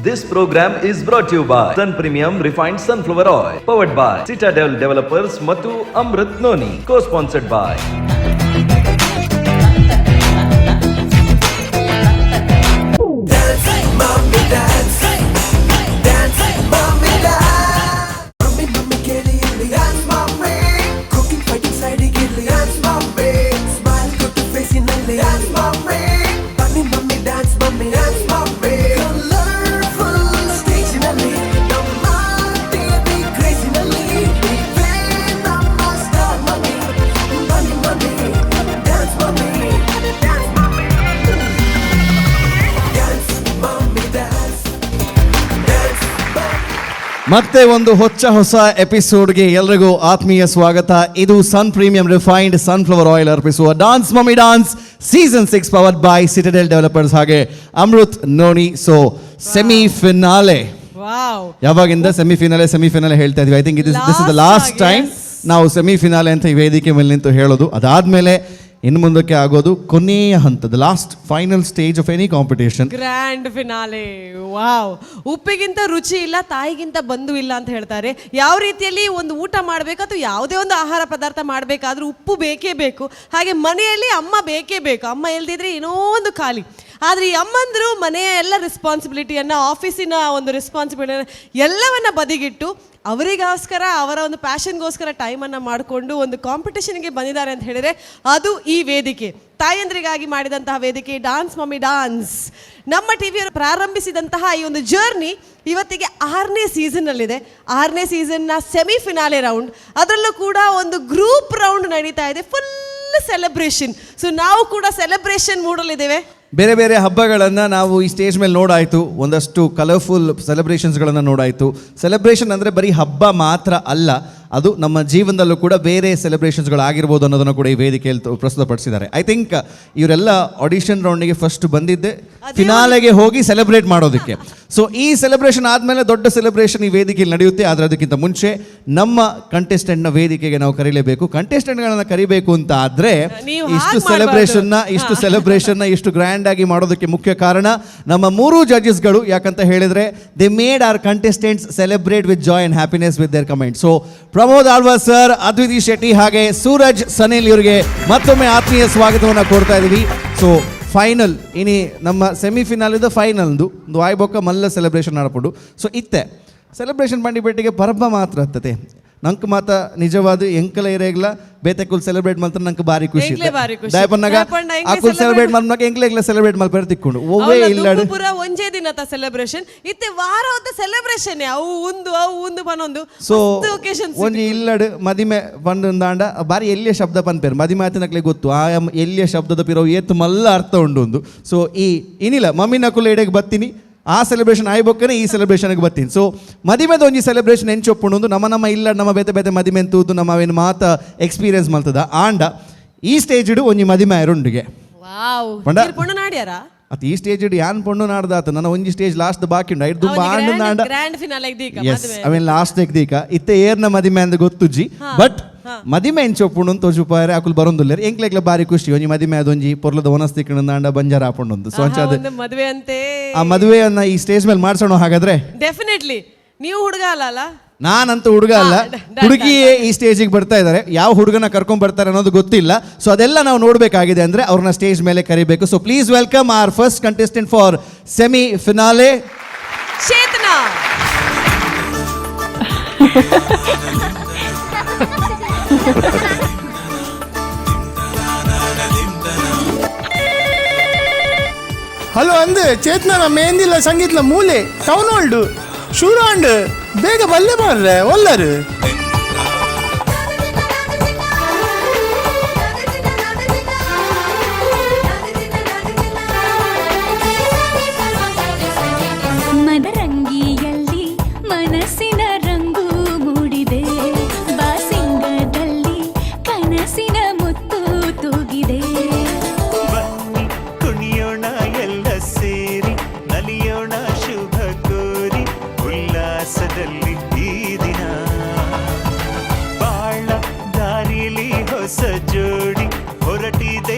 This program is brought you by Sun Premium Refined Sunflower Oil, powered by Citadel Developers ಮತ್ತು Amrit Noni, co sponsored by mummy mummy ಕೇಳಿ ಇಲ್ಲಿ dance mummy, cooking fighting ಸೈಡಿಗೆ ಇರ್ಲಿ. Dance mummy, smile ಕೊಟ್ಟು ಫೇಸಿನಲ್ಲಿ. Dance mummy, ಬನ್ನಿ mummy, dance mummy, dance mummy. Colourful ಸ್ಟೇಜಿನಲ್ಲಿ ನಮ್ಮ TV ಕ್ರೇಜಿನಲ್ಲಿ ನೀವೇ ನಮ್ಮ ಸ್ಟಾರ್ ಮಮ್ಮಿ. ಬನ್ನಿ mummy, dance mummy, dance mummy, dance mummy, dance dance. ಮತ್ತೆ ಒಂದು ಹೊಚ್ಚ ಹೊಸ ಎಪಿಸೋಡ್ಗೆ ಎಲ್ರಿಗೂ ಆತ್ಮೀಯ ಸ್ವಾಗತ. ಇದು Sun Premium Refined Sunflower Oil ಅರ್ಪಿಸುವ Dance Mummy Dance season 6, powered by Citadel Developers ಹಾಗೆ Amrit noni. So semi finale. Wow. ಯಾವಾಗಿಂದ ಸೆಮಿ ಫಿನಾಲೆ, ಸೆಮಿ ಫಿನಾಲೆ ಹೇಳ್ತಾ ಇದೀವಿ. I think this this is the Last last ಆಗಿ, ಟೈಮ್ yes. ನಾವು semi finale ಅಂತ ಈ ವೇದಿಕೆ ಮೇಲೆ ನಿಂತು ಹೇಳೋದು. ಅದಾದ್ಮೇಲೆ ಇನ್ನು ಮುಂದಕ್ಕೆ ಆಗೋದು ಕೊನೆಯ ಹಂತದ last final stage of any competition. Grand finale, wow. ಉಪ್ಪಿಗಿಂತ ರುಚಿ ಇಲ್ಲ, ತಾಯಿಗಿಂತ ಬಂಧು ಇಲ್ಲ ಅಂತ ಹೇಳ್ತಾರೆ. ಯಾವ ರೀತಿಯಲ್ಲಿ ಒಂದು ಊಟ ಮಾಡಬೇಕು ಅಥವಾ ಯಾವುದೇ ಒಂದು ಆಹಾರ ಪದಾರ್ಥ ಮಾಡಬೇಕಾದ್ರೂ ಉಪ್ಪು ಬೇಕೇ ಬೇಕು. ಹಾಗೆ ಮನೆಯಲ್ಲಿ ಅಮ್ಮ ಬೇಕೇ ಬೇಕು. ಅಮ್ಮ ಇಲ್ದಿದ್ರೆ ಏನೋ ಒಂದು ಖಾಲಿ. ಆದರೆ ಈ ಅಮ್ಮಂದರು ಮನೆಯ ಎಲ್ಲ ರೆಸ್ಪಾನ್ಸಿಬಿಲಿಟಿಯನ್ನು, ಆಫೀಸಿನ ಒಂದು ರೆಸ್ಪಾನ್ಸಿಬಿಲಿಟಿ ಎಲ್ಲವನ್ನ ಬದಿಗಿಟ್ಟು, ಅವರಿಗೋಸ್ಕರ, ಅವರ ಒಂದು ಪ್ಯಾಷನ್ಗೋಸ್ಕರ ಟೈಮನ್ನು ಮಾಡಿಕೊಂಡು ಒಂದು ಕಾಂಪಿಟೇಷನ್ಗೆ ಬಂದಿದ್ದಾರೆ ಅಂತ ಹೇಳಿದ್ರೆ ಅದು ಈ ವೇದಿಕೆ, ತಾಯಂದ್ರಿಗಾಗಿ ಮಾಡಿದಂತಹ ವೇದಿಕೆ ಡಾನ್ಸ್ ಮಮ್ಮಿ ಡಾನ್ಸ್. ನಮ್ಮ ಟಿವಿಯವರು ಪ್ರಾರಂಭಿಸಿದಂತಹ ಈ ಒಂದು ಜರ್ನಿ ಇವತ್ತಿಗೆ ಆರನೇ ಸೀಸನ್ನಲ್ಲಿದೆ. ಆರನೇ ಸೀಸನ್ನ ಸೆಮಿ ಫಿನಾಲೆ ರೌಂಡ್, ಅದರಲ್ಲೂ ಕೂಡ ಒಂದು ಗ್ರೂಪ್ ರೌಂಡ್ ನಡೀತಾ ಇದೆ. Full celebration. ಸೊ ನಾವು ಕೂಡ ಸೆಲೆಬ್ರೇಷನ್ ಮೂಡಲ್ಲಿದ್ದೇವೆ. ಬೇರೆ ಬೇರೆ ಹಬ್ಬಗಳನ್ನು ನಾವು ಈ ಸ್ಟೇಜ್ ಮೇಲೆ ನೋಡಾಯಿತು. ಒಂದಷ್ಟು ಕಲರ್ಫುಲ್ ಸೆಲೆಬ್ರೇಷನ್ಸ್ಗಳನ್ನು ನೋಡಾಯಿತು. ಸೆಲೆಬ್ರೇಷನ್ ಅಂದರೆ ಬರೀ ಹಬ್ಬ ಮಾತ್ರ ಅಲ್ಲ, ಅದು ನಮ್ಮ ಜೀವನದಲ್ಲೂ ಕೂಡ ಬೇರೆ ಸೆಲೆಬ್ರೇಷನ್ಸ್ಗಳಾಗಿರ್ಬೋದು ಅನ್ನೋದನ್ನು ಕೂಡ ಈ ವೇದಿಕೆಯಲ್ಲಿ ಪ್ರಸ್ತುತಪಡಿಸಿದ್ದಾರೆ. I think ಇವರೆಲ್ಲ ಆಡಿಷನ್ ರೌಂಡಿಗೆ ಫಸ್ಟ್ ಬಂದಿದ್ದೆ ಫಿನಾಲೆಗೆ ಹೋಗಿ ಸೆಲೆಬ್ರೇಟ್ ಮಾಡೋದಕ್ಕೆ. ಸೊ ಈ ಸೆಲೆಬ್ರೇಷನ್ ಆದಮೇಲೆ ದೊಡ್ಡ ಸೆಲೆಬ್ರೇಷನ್ ಈ ವೇದಿಕೆಯಲ್ಲಿ ನಡೆಯುತ್ತೆ. ಆದರೆ ಅದಕ್ಕಿಂತ ಮುಂಚೆ ನಮ್ಮ ಕಂಟೆಸ್ಟೆಂಟ್ನ ವೇದಿಕೆಗೆ ನಾವು ಕರೀಲೇಬೇಕು. ಕಂಟೆಸ್ಟೆಂಟ್ಗಳನ್ನು ಕರಿಬೇಕು ಅಂತ ಆದರೆ ನೀವು ಇಷ್ಟು ಹಾಗ್ ಮಾಡ್ಬಾರ್ದು. ಸೆಲೆಬ್ರೇಷನ್ನ ಇಷ್ಟು ಸೆಲೆಬ್ರೇಷನ್ನ ಇಷ್ಟು ಗ್ರ್ಯಾಂಡ್ ಆಗಿ ಮಾಡೋದಕ್ಕೆ ಮುಖ್ಯ ಕಾರಣ ನಮ್ಮ ಮೂರು ಜಡ್ಜಸ್ಗಳು. ಯಾಕಂತ ಹೇಳಿದ್ರೆ, they made our contestants celebrate with joy and happiness with their comment. So Pramod Alva sir, Adviti Shetty ಹಾಗೆ ಸೂರಜ್ ಸನಿಲ್ ಇವರಿಗೆ ಮತ್ತೊಮ್ಮೆ ಆತ್ಮೀಯ ಸ್ವಾಗತವನ್ನು ಕೋರ್ತಾ ಇದ್ದೀವಿ. ಸೊ ಫೈನಲ್ ಇನಿ ನಮ್ಮ ಸೆಮಿಫಿನಾಲ್ ಇದು, ಫೈನಲ್ದು ಒಂದು ಆಯ್ಬೊಕ್ಕ ಮಲ್ಲ ಸೆಲೆಬ್ರೇಷನ್ ಆಡಪುಂಡು. ಸೊ ಇತ್ತೆ ಸೆಲೆಬ್ರೇಷನ್ ಬಂಡಿಪೇಟೆಗೆ ಪರ್ಬ ಮಾತ್ರ ಹತ್ತದೆ. ನಂಗೆ ಮಾತ ನಿಜವಾದ ಎಂಕಲ ಇರೇಗ್ಲ ಬೇತೆಕುಲ್ ಸೆಲೆಬ್ರೇಟ್ ಮಾಡ್ತಾರೆ, ನಂಗೆ ಭಾರಿ ಖುಷಿ. ಎಂಕ್ಲೆ ಭಾರಿ ಖುಷಿ. ದಾಯಪನ್ನಗ ದಾಯಪಂಡ ಎಂಕ್ಲೆ ಅಕುಲ್ ಸೆಲೆಬ್ರೇಟ್ celebrate ಮಲ್ಪನಾಗ ಎಂಕ್ಲೆ ಎಂಕ್ಲೆ ಸೆಲೆಬ್ರೇಟ್ ಮಲ್ಪರೆ ತಿಕ್ಕೊಂಡು ಒವ್ವೇ ಅವ್ಲ ಇಲ್ಲ. ದುಂಬು ಪೂರ ಒಂಜೇ ದಿನತ ಸೆಲೆಬ್ರೇಷನ್ ಇತ್ತೆ, ವಾರ ಹೊತ್ತ ಸೆಲೆಬ್ರೇಷನ್. ಅವು ಒಂದು, ಅವು ಒಂದು, ಪನೊಂದು ಸೊ ಒಕೇಶನ್ಸ್. ಒಂಜಿ ಇಲ್ಲಡ್ ಮದಿಮೆ ಪಂಡಂದಾಂಡ ಬಾರಿ ಎಲ್ಲಿಯ ಶಬ್ದ ಪನ್ಪೇರು. ಮದಿಮೆ ಆತಿನಕ್ಲೆ ಗೊತ್ತು ಆ ಎಲ್ಲಿಯ ಶಬ್ದದ ಪಿರವು ಏತ್ ಮಲ್ಲ ಅರ್ಥ ಉಂಡು ಒಂದು. ಸೊ ಈ ಇನಿಲ್ಲ ಮಮ್ಮಿನ ಕುಲ್ಲ ಎಡೆಗೆ ಬತ್ತೀನಿ, ಆ ಸೆಲೆಬ್ರೇಷನ್ ಆಯ್ಬೊಕ್ಕನೆ ಈ ಸೆಲೆಬ್ರೇಷನ್ಗೆ ಬತ್ತೀನಿ. ಸೊ ಮದಿಮೆದ ಒಂಜಿ ಸೆಲೆಬ್ರೇಷನ್ ಎಂಚೊಪ್ಪುಂಡು ಒಂದು ನಮ್ಮ ನಮ್ಮ ಇಲ್ಲ ನಮ್ಮ ಬೇತೆ ಬೇತೆ ಮದಿಮೆ ತೂದು ನಮ್ಮ ಅವೇನು ಮಾತ ಎಕ್ಸ್ಪೀರಿಯನ್ಸ್ ಮಲ್ತದ. ಆಂಡ ಈ ಸ್ಟೇಜ್ ಒಂಜಿ ಮದಿಮೆ ಆಯರುಂಡಿಗೆ. ವಾವ್. ಪೊಣ್ಣು ನಾಡ್ಯಾರ? ಅತ್, ಈ ಸ್ಟೇಜ್ ಯಾನ್ ಪೊಣ್ಣು ನಾಡ್ದಾತ. ನನ್ನ ಒಂಜಿ ಸ್ಟೇಜ್ ಲಾಸ್ಟ್ ಬಾಕಿ ಉಂಡು. ಐಟ್ ದುಂಬ ಆಂಡ ನಾಂಡ ಗ್ರ್ಯಾಂಡ್ ಫಿನಾಲೆ. ಎಸ್, ಆಮೇಲೆ ಲಾಸ್ಟ್ ತೆಗ್ದೀಕ ಇತ್ತೆ ಏರ್ನ ಮದಿಮೆ ಅಂದ್ ಗೊತ್ತುಜ್ಜಿ. ಬಟ್ ಮದಿಮೆ ಎಂಚೊಪ್ಪುಂಡು ತೋಜುಪಾರೆ. ಅಕುಲು ಬರೊಂದುಲ್ಲೆರ್. ಎಂಕ್ಲೆಗ್ಲ ಬಾರಿ ಖುಷಿ. ಒಂಜಿ ಮದಿಮೆ ಅದೊಂಜಿ ಪೊರ್ಲದ ಒನಸ್ ತಿಕ್ಕಣಂದಾಂಡ ಬಂಜಾರ ಆಪುಂಡೊಂದು. ಸೊ ಅಂಚ ಅದು ಒಂದು ಮದುವೆ ಅಂತೆ. ಆ ಮದುವೆಯನ್ನ ಈ ಸ್ಟೇಜ್ ಮೇಲೆ ಮಾಡ್ಸೋಣ ಹಾಗಾದ್ರೆ. ಡೆಫಿನೆಟ್ಲಿ. ನೀವು ಹುಡುಗ ಅಲ್ಲ ಅಲ್ಲ? ನಾನಂತೂ ಹುಡುಗ ಅಲ್ಲ. ಹಾ, done, ಹುಡುಗಿಯೇ ಈ ಸ್ಟೇಜಿಗೆ ಬರ್ತಾ ಇದ್ದಾರೆ. ಯಾವ ಹುಡುಗನ ಕರ್ಕೊಂಡ್ ಬರ್ತಾರೆ ಅನ್ನೋದು ಗೊತ್ತಿಲ್ಲ. ಸೊ ಅದೆಲ್ಲ ನಾವು ನೋಡಬೇಕಾಗಿದೆ ಅಂದ್ರೆ ಅವ್ರನ್ನ ಸ್ಟೇಜ್ ಮೇಲೆ ಕರಿಬೇಕು. So please welcome our first contestant for semi finale. Chetana. Hello, ಅಂದೆ ಚೇತನ ಮೇಂದಿಲ್ಲ ಸಂಗೀತಲ ಮೂಲೆ ಟೌನ್ ಓಲ್ಡ್ ಶುರು ಅಂಡ್ ಬೇಗ ಬಲ್ಲೆ ಮಾರ್ರೆ ಒಲ್ಲರು. ಮದರಂಗಿಯಲ್ಲಿ ಮನಸ್ಸಿನ ರಂಗು ಮೂಡಿದೆ, ಬಾಸಿಂಗದಲ್ಲಿ ಕನಸಿನ ಮುತ್ತು ತೂಗಿದೆ. ಬನ್ನಿ ಕುಣಿಯೋಣ ಎಲ್ಲ ಸೇರಿ, ನಲಿಯೋಣ ಶುಭ ಕೋರಿ ಉಲ್ಲಾಸದಲ್ಲಿ ಈ ದಿನ.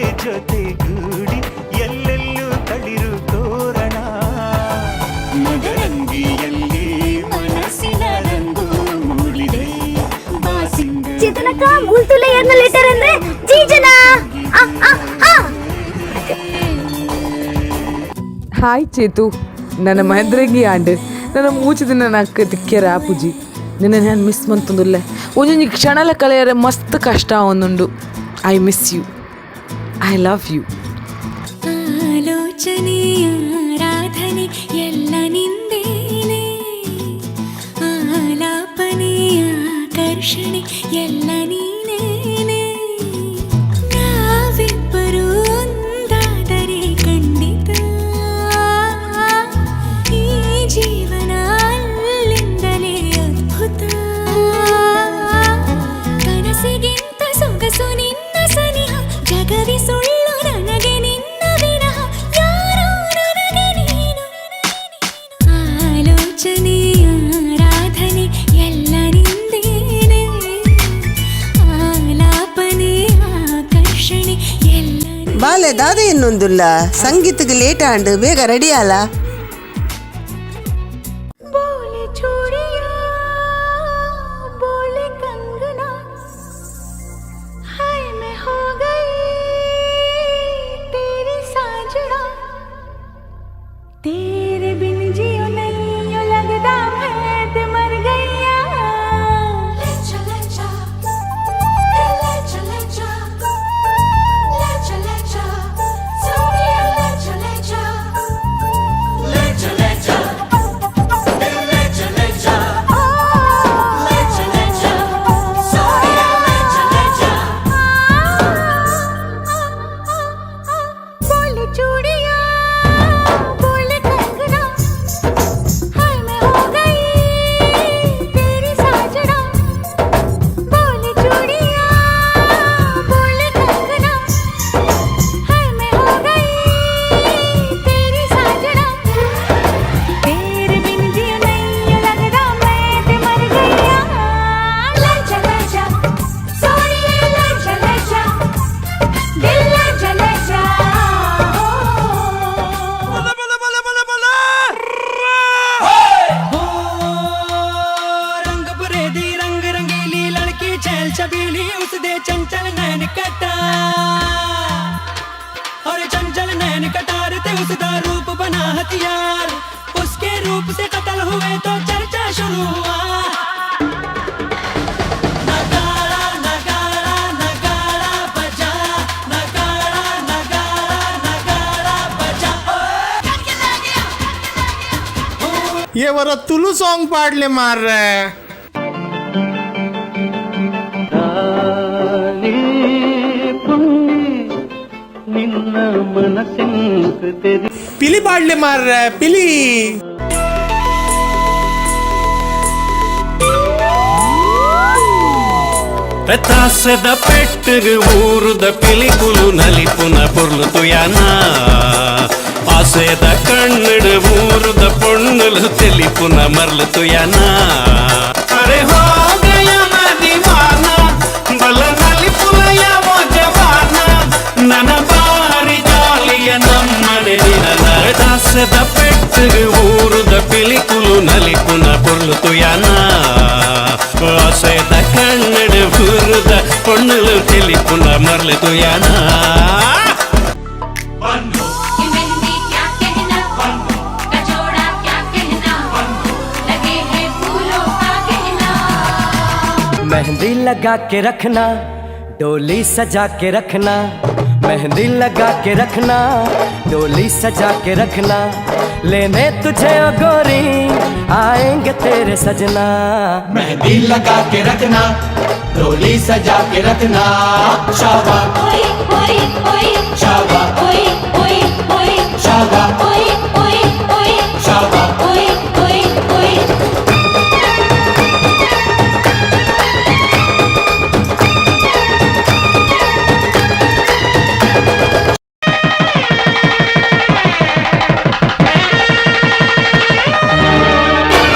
ಅಂಗಿಯಲ್ಲಿ ಮನಸ್ಸಿನ ರಂಗು ಮೂಡಿದೆ. ಬಾಸಿಂಗ ಚೇತನಕ್ಕ, ಮೂಲ್ತುಲೆ ಏರ್ನ ಲೆಟರ್ ಅಂದ್ರೆ ಜೀಜನ. ಆ, ಆ, ಆ. ಹಾಯ್ ಚೇತು, ನನ್ನ ಮಹೇಂದ್ರಂಗಿ ಆಂಡ್ ನನ್ನ ಮೂಚು ದಿನ ನಕ್ಕ ತಿಕ್ಕೆರ ಆಪುಜಿ. ನಿನ್ನ ನಾನು ಮಿಸ್ ಮಂತೊಂದುಲ್ಲೆ. ಒಂಜೊಂಜಿ ಕ್ಷಣಲ ಕಳೆಯರೆ ಮಸ್ತ್ ಕಷ್ಟ ಒಂದುಂಡು. I miss you, I love you. ಆಲೋಚನೆ ಆರಾಧನೆ ಎಲ್ಲ ನಿಂದೇನೆ, ಆಲಾಪನೆ ಆಕರ್ಷಣೆ ಎಲ್ಲ ನೀನೇನೆ. ನಾವಿಬ್ಬರು ಒಂದಾದರೆ ಖಂಡಿತ ಈ ಜೀವನ ಅಲ್ಲಿಂದಲೇ ಅದ್ಭುತ. ಕನಸಿಗಿಂತ ಸೊಗಸು ನಿನ್ನ ಸನಿಹ, ಜಗವಿ ಸುಳ್ಳು ನನಗೆ ನಿನ್ನ ವಿನಃ. ಯಾರೋ ನನಗೆ ನೀನು. ಆಲೋಚನೆ ಆರಾಧನೆ ಎಲ್ಲ ನಿಂದೇನೆ, ಆಲಾಪನೆ ಆಕರ್ಷಣೆ ಎಲ್ಲ. ಬಾಲೆ ದಾದ ಇನ್ನೊಂದುಲ್ಲ, ಸಂಗೀತಕ್ಕೆ ಲೇಟ್ ಆಂಡ್, ಬೇಗ ರೆಡಿ ಅಲ್ಲ. बोले चूड़िया, बोले कंगना, हाय मैं हो गई तेरी साजना। तेरे बिन जियो नहीं लगदा मैं ते मर गईया। ले चले जा, ले चले जा, ले चले जा सोनिया, ले चले जा, ले चले जा, ले चले जा, ले चले जा सोनिया, ले चले जा। बोले चूड़िया, बोले कंगना, हाय मैं हो गई तेरी साजना। बोले चूड़िया, बोले कंगना, हाय मैं हो गई तेरी साजना। तेरे बिन जियो नहीं लगदा मैं ते मर गईया। ले चले जा सोनिया, ले चले जा, दिल ले चले जा। ਰੰਗ ਭਰੇ ਦੀ ਰੰਗ ਰੰਗੀਲੀ ਲੜਕੀ, ਛੈਲ ਛਬੀਲੀ, ਉਸਦੇ ਚੰਚਲ ਨੈਣ ਕਟਾਰ। और चंचल नैन कटार ते उसदा रूप बना हथियार। उसके रूप से कत्ल हुए तो चर्चा शुरू हुआ। नगाड़ा नगाड़ा नगाड़ा बजा, नगाड़ा नगाड़ा नगाड़ा बजा। ये वರ ತುಳು ಸಾಂಗ್ ಪಾಡ್ಲೆ ಮಾರ್ರೆ. ನಿನ್ನ ಮನಸ್ಸೆಂಕು. ಪಿಲಿ ಪಾಡ್ಲೆ ಮಾರ್ರೆ, ಪಿಲಿ. ತಾಸದ ಪೆಟ್ಟಗ್ ಊರುದ ಪಿಲಿಕುಲು ನಲಿಪುನ ಪೊರ್ಲು ತುಯಾನ. ಆಸೆದ ಕಣ್ಣಡು ಊರುದ ಪೊಣ್ಣುಲು ತೆಲಿಪುನ ಮರ್ಲು ತುಯಾನ. ಅರೆ ಹೋ ಗಯ मैं दीवाना, ಬಲ ನಲಿಪುಲಯ ಓ ಜವಾನ, ನನ ಬಾರಿ ಜಾಲಿಯ ನಮ್ಮನೆ ನಿನ. ದಾಸದ ಪೆಟ್ಟಗ್ ಊರುದ ಪಿಲಿಕುಲು ನಲಿಪುನ ಪೊರ್ಲು ತುಯಾನ. ಆಸೆದ ಕಣ್ಣಡು ಊರುದ ಪೊಣ್ಣುಲು ತೆಲಿಪುನ ಮರ್ಲು ತುಯಾನ. मेहंदी क्या कहना, कचौड़ा क्या कहना, लगे हैं फूलों का कहना। मेहंदी लगा के रखना, डोली सजा के रखना। मेहंदी लगा के रखना, डोली सजा के रखना। लेने तुझे ओ गोरी आएंगे तेरे सजना। मेहंदी लगा के रखना, डोली सजा के रखना, शाबा ओए ओए ओए शाबा ओए ओए ओए शाबा ओए ओए ओए शाबा ओए ओए ओए।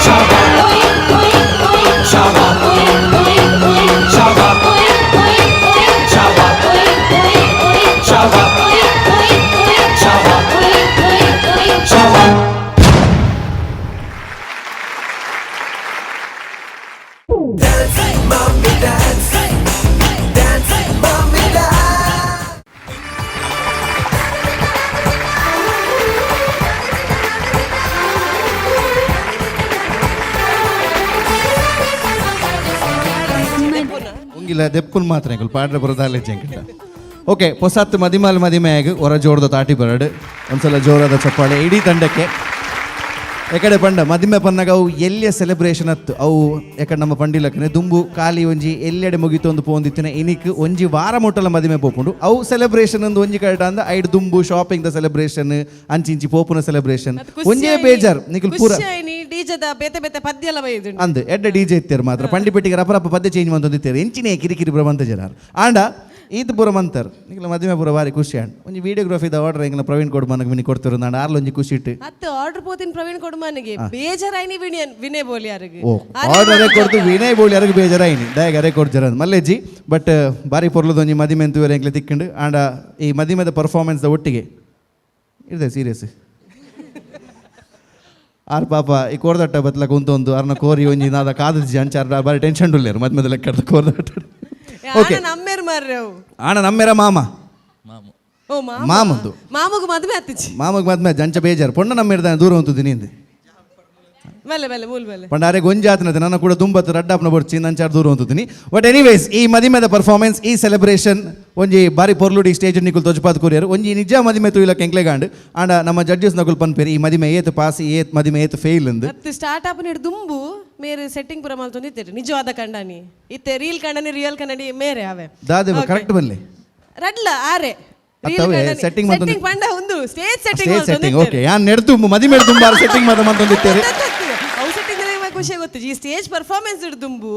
शाबा ओए ओए ओए शाबा ओए ओए ओए शाबा ओए ओए ओए शाबा ओए ओए ओए शाबा ओए ओए ओए। ಎಂಕಿಲ್ಲ ದೆಪ್ಪುನ್ ಮಾತ್ರ ಎಂಕುಲು ಪಾಡ್ರೆ ಬರೋದಾಲೆ ಎಂಕಿಲ್ಲ. ಓಕೆ, ಪೊಸತ್ ಮದಿಮಾಲ್ ಮದಿಮೆಯಾಗ ಹೊರ ಜೋರದ ತಾಟಿ ಬರಡು. ಒಂದ್ಸಲ ಜೋರಾದ ಚಪ್ಪಾಳೆ ಇಡೀ ತಂಡಕ್ಕೆ. ಯಾಕಡೆ ಪಂಡ ಮದಿಮೆ ಪನ್ನಗ ಅವು ಎಲ್ಲಿಯ ಸೆಲೆಬ್ರೇಷನ್ ಅತ್ತು ಅವು. ಯಾಕಡೆ ನಮ್ಮ ಪಂಡಿಲಕ್ಕನೆ ದುಂಬು ಖಾಲಿ ಒಂಜಿ ಎಲ್ಲೆಡೆ ಮುಗಿತು ಒಂದು ಪೋಂದಿತ್ತಿನ ಇನಿಕ್ ಒಂಜಿ ವಾರ ಮುಟ್ಟಲ ಮದಿಮೆ ಪೋಪುಂಡು. ಅವು ಸೆಲೆಬ್ರೇಷನ್ ಒಂದು ಒಂಜಿ ಕಡೆ ಅಂದ ಐಡ್ ದುಂಬು ಶಾಪಿಂಗ್ ದ ಸೆಲೆಬ್ರೇಷನ್, ಅಂಚಿ ಇಂಚಿ ಪೋಪುನ ಸೆಲೆಬ್ರೇಷನ್ ಒಂಜೇ ಬೇಜಾರ್ ನಿಕುಲ್ ಪೂರ. ಡಿಜೆದ ಬೇತೆ ಬೇತೆ ಪದ್ಯ ಎಲ್ಲ ಬೈದುಂಡು. ಅಂದ್ ಎಡ್ಡೆ ಡಿಜೆ ಇತ್ತೇರು ಮಾತ್ರ. ಪಂಡಿಪೆಟ್ಟಿಗೆ ರಪ ರಪ ಪದ್ಯ ಚೇಂಜ್ ಮಂತೊಂದಿತ್ತೇರು. ಎಂಚಿನೇ ಕಿರಿಕಿರಿ ಬ್ರಹ್ಮಂತ ಜನಾರ್ ಆಂಡ ಈತ್ ಪೂರ ಮಂತರ್. ನಿಕಲ ಮದಿಮೆ ಪೂರ ಬಾರಿ ಖುಷಿ ಅಂಡ್ ಒಂಜಿ ವಿಡಿಯೋಗ್ರಫಿದ ಆರ್ಡರ್ ಎಂಗ್ಲ ಪ್ರವೀಣ್ ಕೊಡ್ಮನಗ್ ಮಿನಿ ಕೊಡ್ತಿರು ನಾಂಡ ಆರ್ಲ ಒಂಜಿ ಖುಷಿ ಇಟ್ಟು. ಅತ್ತು ಆರ್ಡರ್ ಪೋತಿನ ಪ್ರವೀಣ್ ಕೊಡ್ಮನಿಗೆ ಬೇಜಾರಾಯ್ನಿ ವಿನಯನ್ ವಿನಯ್ ಬೋಲಿ ಯಾರಿಗೆ. ಓ, ಆರ್ಡರ್ ಕೊಡ್ತು ವಿನಯ್ ಬೋಳಿ ಯಾರಿಗೆ ಬೇಜಾರಾಯ್ನಿ ದಯಗೆ ಅರೆ ಕೊಡ್ಜರ ಮಲ್ಲೇಜಿ. ಬಟ್ ಬಾರಿ ಪೊರ್ಲದ ಒಂಜಿ ಮದಿಮೆ ಅಂತೂ ಎಂಕ್ಲೆ ತಿಕ್ಕಂಡು. ಆಂಡ ಈ ಮದಿಮೆದ ಪರ್ಫಾರ್ಮೆನ್ಸ್ ದ ಒಟ್ಟಿಗೆ ಇದೆ ಸೀರಿಯಸ್ ಆರ್ ಪಾಪ ಈ ಕೋರ್ದಟ್ಟ ಬತ್ಲ ಕುಂತೊಂದು ಅರ್ನ ಕೋರಿ ಒಂಜಿ ನಾದ ಕಾದಜಿ ಅಂಚಾರ ಬಾರಿ ಟೆನ್ಷನ್ ಉಲ್ಲೇರು ಮದ್ಮೆದ ಲೆಕ್ಕದ ಕೋರ್ದಟ್ಟ. ಓಕೆ. ನಮ್ಮೇರು ಮಾರ್ರೆ ಅವು. ಆಣ ನಮ್ಮೆರ ಮಾಮ. ಓ ಮಾಮ. ಮಾಮಂದು. ಮಾಮಗ್ ಮದುವೆ ಆತಿಚಿ. ಮಾಮಗ್ ಮದ್ಮೆ ಜಂಚ ಬೇಜಾರು ಪೊಣ್ಣ ನಮ್ಮ ದೂರ ಉಂತುದಿನಿ ಇಂದು. ಬಲ್ಲೆ ಬಲ್ಲೆ ಮೂಲ್ ಬಲ್ಲೆ. ಪಂಡ ಅರೆ ಗೊಂಜಾತನತೆ ನನ್ನ ಕೂಡ ದುಂಬತ್ತು ರಡ್ಡಾಪ್ನ ಬೊಡ್ಚಿ ನಂಚಾರ್ ದೂರ ಉಂತುದಿನಿ. ಬಟ್ ಎನಿವೇಸ್, ಈ ಮದಿಮೆದ ಪರ್ಫಾರ್ಮೆನ್ಸ್, ಈ ಸೆಲೆಬ್ರೇಷನ್ ಒಂಜಿ ಬಾರಿ ಪೊರ್ಲುಡಿ ಸ್ಟೇಜ್ ನಿಕುಲ್ ತೊಜಪಾತ್ ಕೊರಿಯರ್. ಒಂಜಿ ನಿಜ ಮದಿಮೆ ತುಯಿಲಕ್ಕೆ ಎಂಕ್ಲೆಗಾಂಡ್. ಆಂಡ ನಮ್ಮ ಜಡ್ಜಸ್ ನಕುಲ್ ಪನ್ಪೇರಿ ಈ ಮದಿಮೆ ಏತ್ ಪಾಸ್, ಏತ್ ಮದಿಮೆ ಏತ್ ಫೇಲ್ ಅಂದು. ಮತ್ತೆ ಸ್ಟಾರ್ಟ್ ಅಪ್ ನೀಡು ದುಂಬು ಮೇರೆ ಸೆಟ್ಟಿಂಗ್ ಪೂರ ಮಲ್ತೊಂದಿತ್ತೀರಿ. ನಿಜವಾದ ಕಂಡನಿ ಇತ್ತೆ ರೀಲ್ ಕಂಡನಿ, ರಿಯಲ್ ಕಂಡನಿ ಮೇರೆ ಅವೆ. ದಾದೆ ಕರೆಕ್ಟ್ ಬನ್ನಿ. ರಡ್ಲ ಆರೆ. ಅತ್ತವೆ, setting ಮಲ್ತೊಂದು- ಸೆಟ್ಟಿಂಗ್ ಪಂಡ ಒಂದು stage setting. Stage setting, okay. ಯಾನ್ ನೆಡ್ತು ಮದಿಮೆ ದುಂಬಾರ ಸೆಟ್ಟಿಂಗ್ ಮಾತ ಮಂತೊಂದಿತ್ತೇರಿ. ಅವು ಸೆಟ್ಟಿಂಗ್ ಖುಷಿ ಗೊತ್ತು. ಈ ಸ್ಟೇಜ್ ಪರ್ಫಾರ್ಮೆನ್ಸ್ ದುಂಬು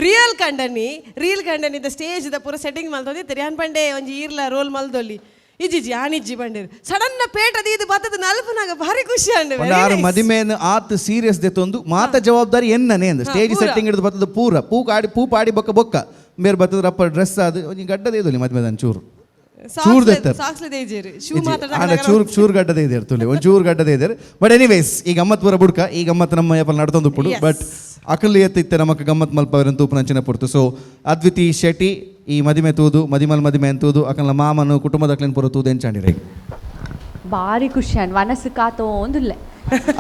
ರಿಯಲ್ ಕಂಡನಿ, ರೀಲ್ ಕಂಡನಿ ಸ್ಟೇಜ್ ದ ಪೂರ ಸೆಟ್ಟಿಂಗ್ ಮಲ್ತೊಂದಿತ್ತೀರಿ. ಅನ್ ಪಂಡೆ ಒಂಜಿ ಈರ್ಲ ರೋಲ್ ಮಲ್ದೊಲ್ಲಿ ಇಜ್ಜಿಜಿ ಆನಿಜ್ಜಿ ಬಂಡೇರು ಸಡನ್ ಪೇಟ ಇದು ಬತ್ತದ ನಲ್ಪನಾಗ ಭಾರಿ ಖುಷಿ ಅಂಡ್. ಪಂಡ ಆರು ಮದಿಮೆಯನ್ನು ಆತ್ ಸೀರಿಯಸ್ ದೆತ್ತೊಂದು ಮಾತ ಜವಾಬ್ದಾರಿ ಎನ್ನನೇ ಅಂದ್ ಸ್ಟೇಜ್ ಪೂರ. ಸೆಟ್ಟಿಂಗ್ ಹಿಡಿದು ಬತ್ತದ ಪೂರ ಪೂ ಕಾಡಿ ಪೂ ಪಾಡಿ ಬೊಕ್ಕ ಬೊಕ್ಕ ಮೇರ್ ಬತ್ತದ ರಪ್ಪ ಡ್ರೆಸ್ ಅದು ಒಂಜಿ ಗಡ್ಡದ ಇದು ಮದ್ಮೆದ ಚೂರು ಚೂರು ದೆತ್ತಾರೆ. ಸಾಕ್ಸ್ ದೇಜೇರು ಶೂ ಮಾತ್ರ. ಆಂಡ ಚೂರು ಚೂರು ಗಡ್ಡದೇ ಇದೆ ತುಲಿ ಒಂದು ಚೂರು ಗಡ್ಡದೇ ಇದೆ. ಬಟ್ ಎನಿವೇಸ್, ಈ ಗಮ್ಮತ್ ಪೂರ ಬುಡ್ಕ ಈ ಗಮ್ಮತ್ ನಮ್ಮ ಯಪಲ್ ನಡ್ತೊಂದು ಉಪ್ಪುಡು. ಬಟ್ ಅಕಲ್ ಎತ್ತಿತ್ತೆ ನಮಕ್ ಗಮ್ಮತ್ ಮಲ್ಪವರನ್ ತೂಪುನಂಚಿನ ಪೊರ್ತು. ಸೊ ಅದ್ವಿತಿ ಶೆಟ್ಟಿ, ಈ ಮದಿಮೆ ತೂದು, ಮದಿಮಲ್ ಮದಿಮೆ ತೂದು, ಅಕಲ್ನ ಮಾಮನು ಕುಟುಂಬದ ಅಕ್ಲೆನ್ ಪೂರ ತೂದು ಎಂಚಾಂಡಿರೇ? ಭಾರಿ ಖುಷಿ ಅಂಡ್ ಮನಸ್ಸು ಕಾತೋಂದುಲ್ಲೆ.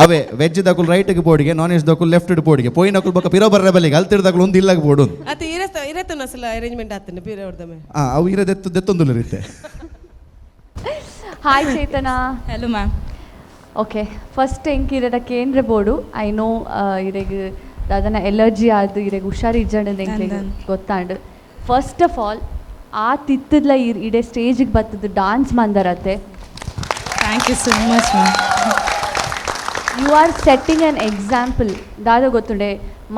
ಅವೇ ವೆಜ್ ದಕುಲ್ ರೈಟ್ಗೆ ಬೋಡಿಗೆ, ನಾನ್ ವೆಜ್ ದಕುಲ್ ಲೆಫ್ಟ್ ಬೋಡಿಗೆ ಪೋಯಿನ ಅಕುಲ್ ಬೊಕ್ಕ ಪಿರೋ ಬರ್ರೆ ಬಲ್ಲಿಗೆ ಅಲ್ತಿರ್ ದಕುಲ್ ಒಂದು ಇಲ್ಲಾಗ ಬೋಡು. ಅತ್ತೆ ಇರತ್ತ ಇರತ್ತನ ಅಸಲ ಅರೇಂಜ್ಮೆಂಟ್ ಆತನ ಪೀರ ಅವ್ರದಮೆ. ಆ ಅವು ಇರದೆತ್ತು ದೆತ್ತೊಂದುಲ್ಲ ರೀತೆ. Hi Chethana. Hello ma'am. Okay, first ಎಂಕ್ ಇರಡ ಕೇಂದ್ರ ಬೋರ್ಡು. I know ಇರೆಗ್ ದಾದನ ಎಲರ್ಜಿ ಆದ್ ಇರೆಗ್ ಹುಷಾರು ಇಜ್ಜಂಡ್ ಎಂಕ್ಲೆಗ್ ಅಂದನ್. ಗೊತ್ತಾಂಡ್. ಫಸ್ಟ್ ಆಫ್ ಆಲ್ ಆ ತಿತ್ತದ್ಲ ಇರ್ ಇಡೆ ಸ್ಟೇಜಿಗೆ ಬತ್ತದ dance ಮಂದರತೆ. Thank you so much, ma'am. You are setting an example. ದಾದ ಗೊತ್ತುಂಡೆ,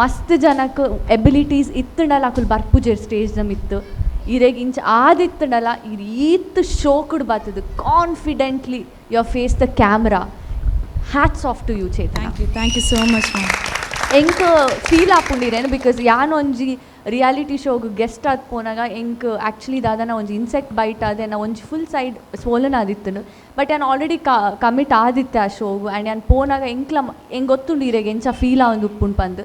ಮಸ್ತ್ ಜನಕ್ಕೆ ಎಬಿಲಿಟೀಸ್ ಇತ್ತುಂಡಲ ಅಕುಲು ಬರ್ಪುಜೆರ್ ಸ್ಟೇಜ್ ಮಿತ್ತು. ಇರೆಗ್ ಇಂಚ ಆದಿತ್ತುಂಡಲ ಇರ್ ಈತ್ ಶೋಕುಡ್ ಬತ್ತದು confidently you face the camera. Hats off to you, Chetana. Thank you, thank you so much, ma'am. ಎಂಕ್ ಫೀಲ್ ಆಪುಂಡಿರೇನು because ಯಾನ್ ಒಂಜಿ ರಿಯಾಲಿಟಿ ಶೋಗ್ ಗೆಸ್ಟ್ ಆದ್ ಪೋನಾಗ ಎಂಕ್ ಆ್ಯಕ್ಚುಲಿ ದಾದನ ಒಂಜಿ ಇನ್ಸೆಕ್ಟ್ ಬೈಟ್ ಆದ ಎನ್ನ ಒಂಜಿ ಫುಲ್ ಸೈಡ್ ಸ್ವೋಲನ್ ಆದಿತ್ತುಂಡು. ಬಟ್ ಯಾನ್ ಆಲ್ರೆಡಿ ಕಮಿಟ್ ಆದಿತ್ತೆ ಆ ಶೋಗು. ಆ್ಯಂಡ್ ಯಾನ್ ಪೋನಾಗ ಎಂಕ್ಲ ಎಂಕ್ ಗೊತ್ತುಂಡು ಇರೆಗ್ ಎಂಚ ಫೀಲ್ ಆವೊಂದು ಉಪ್ಪುಂಡು ಪಂದ್.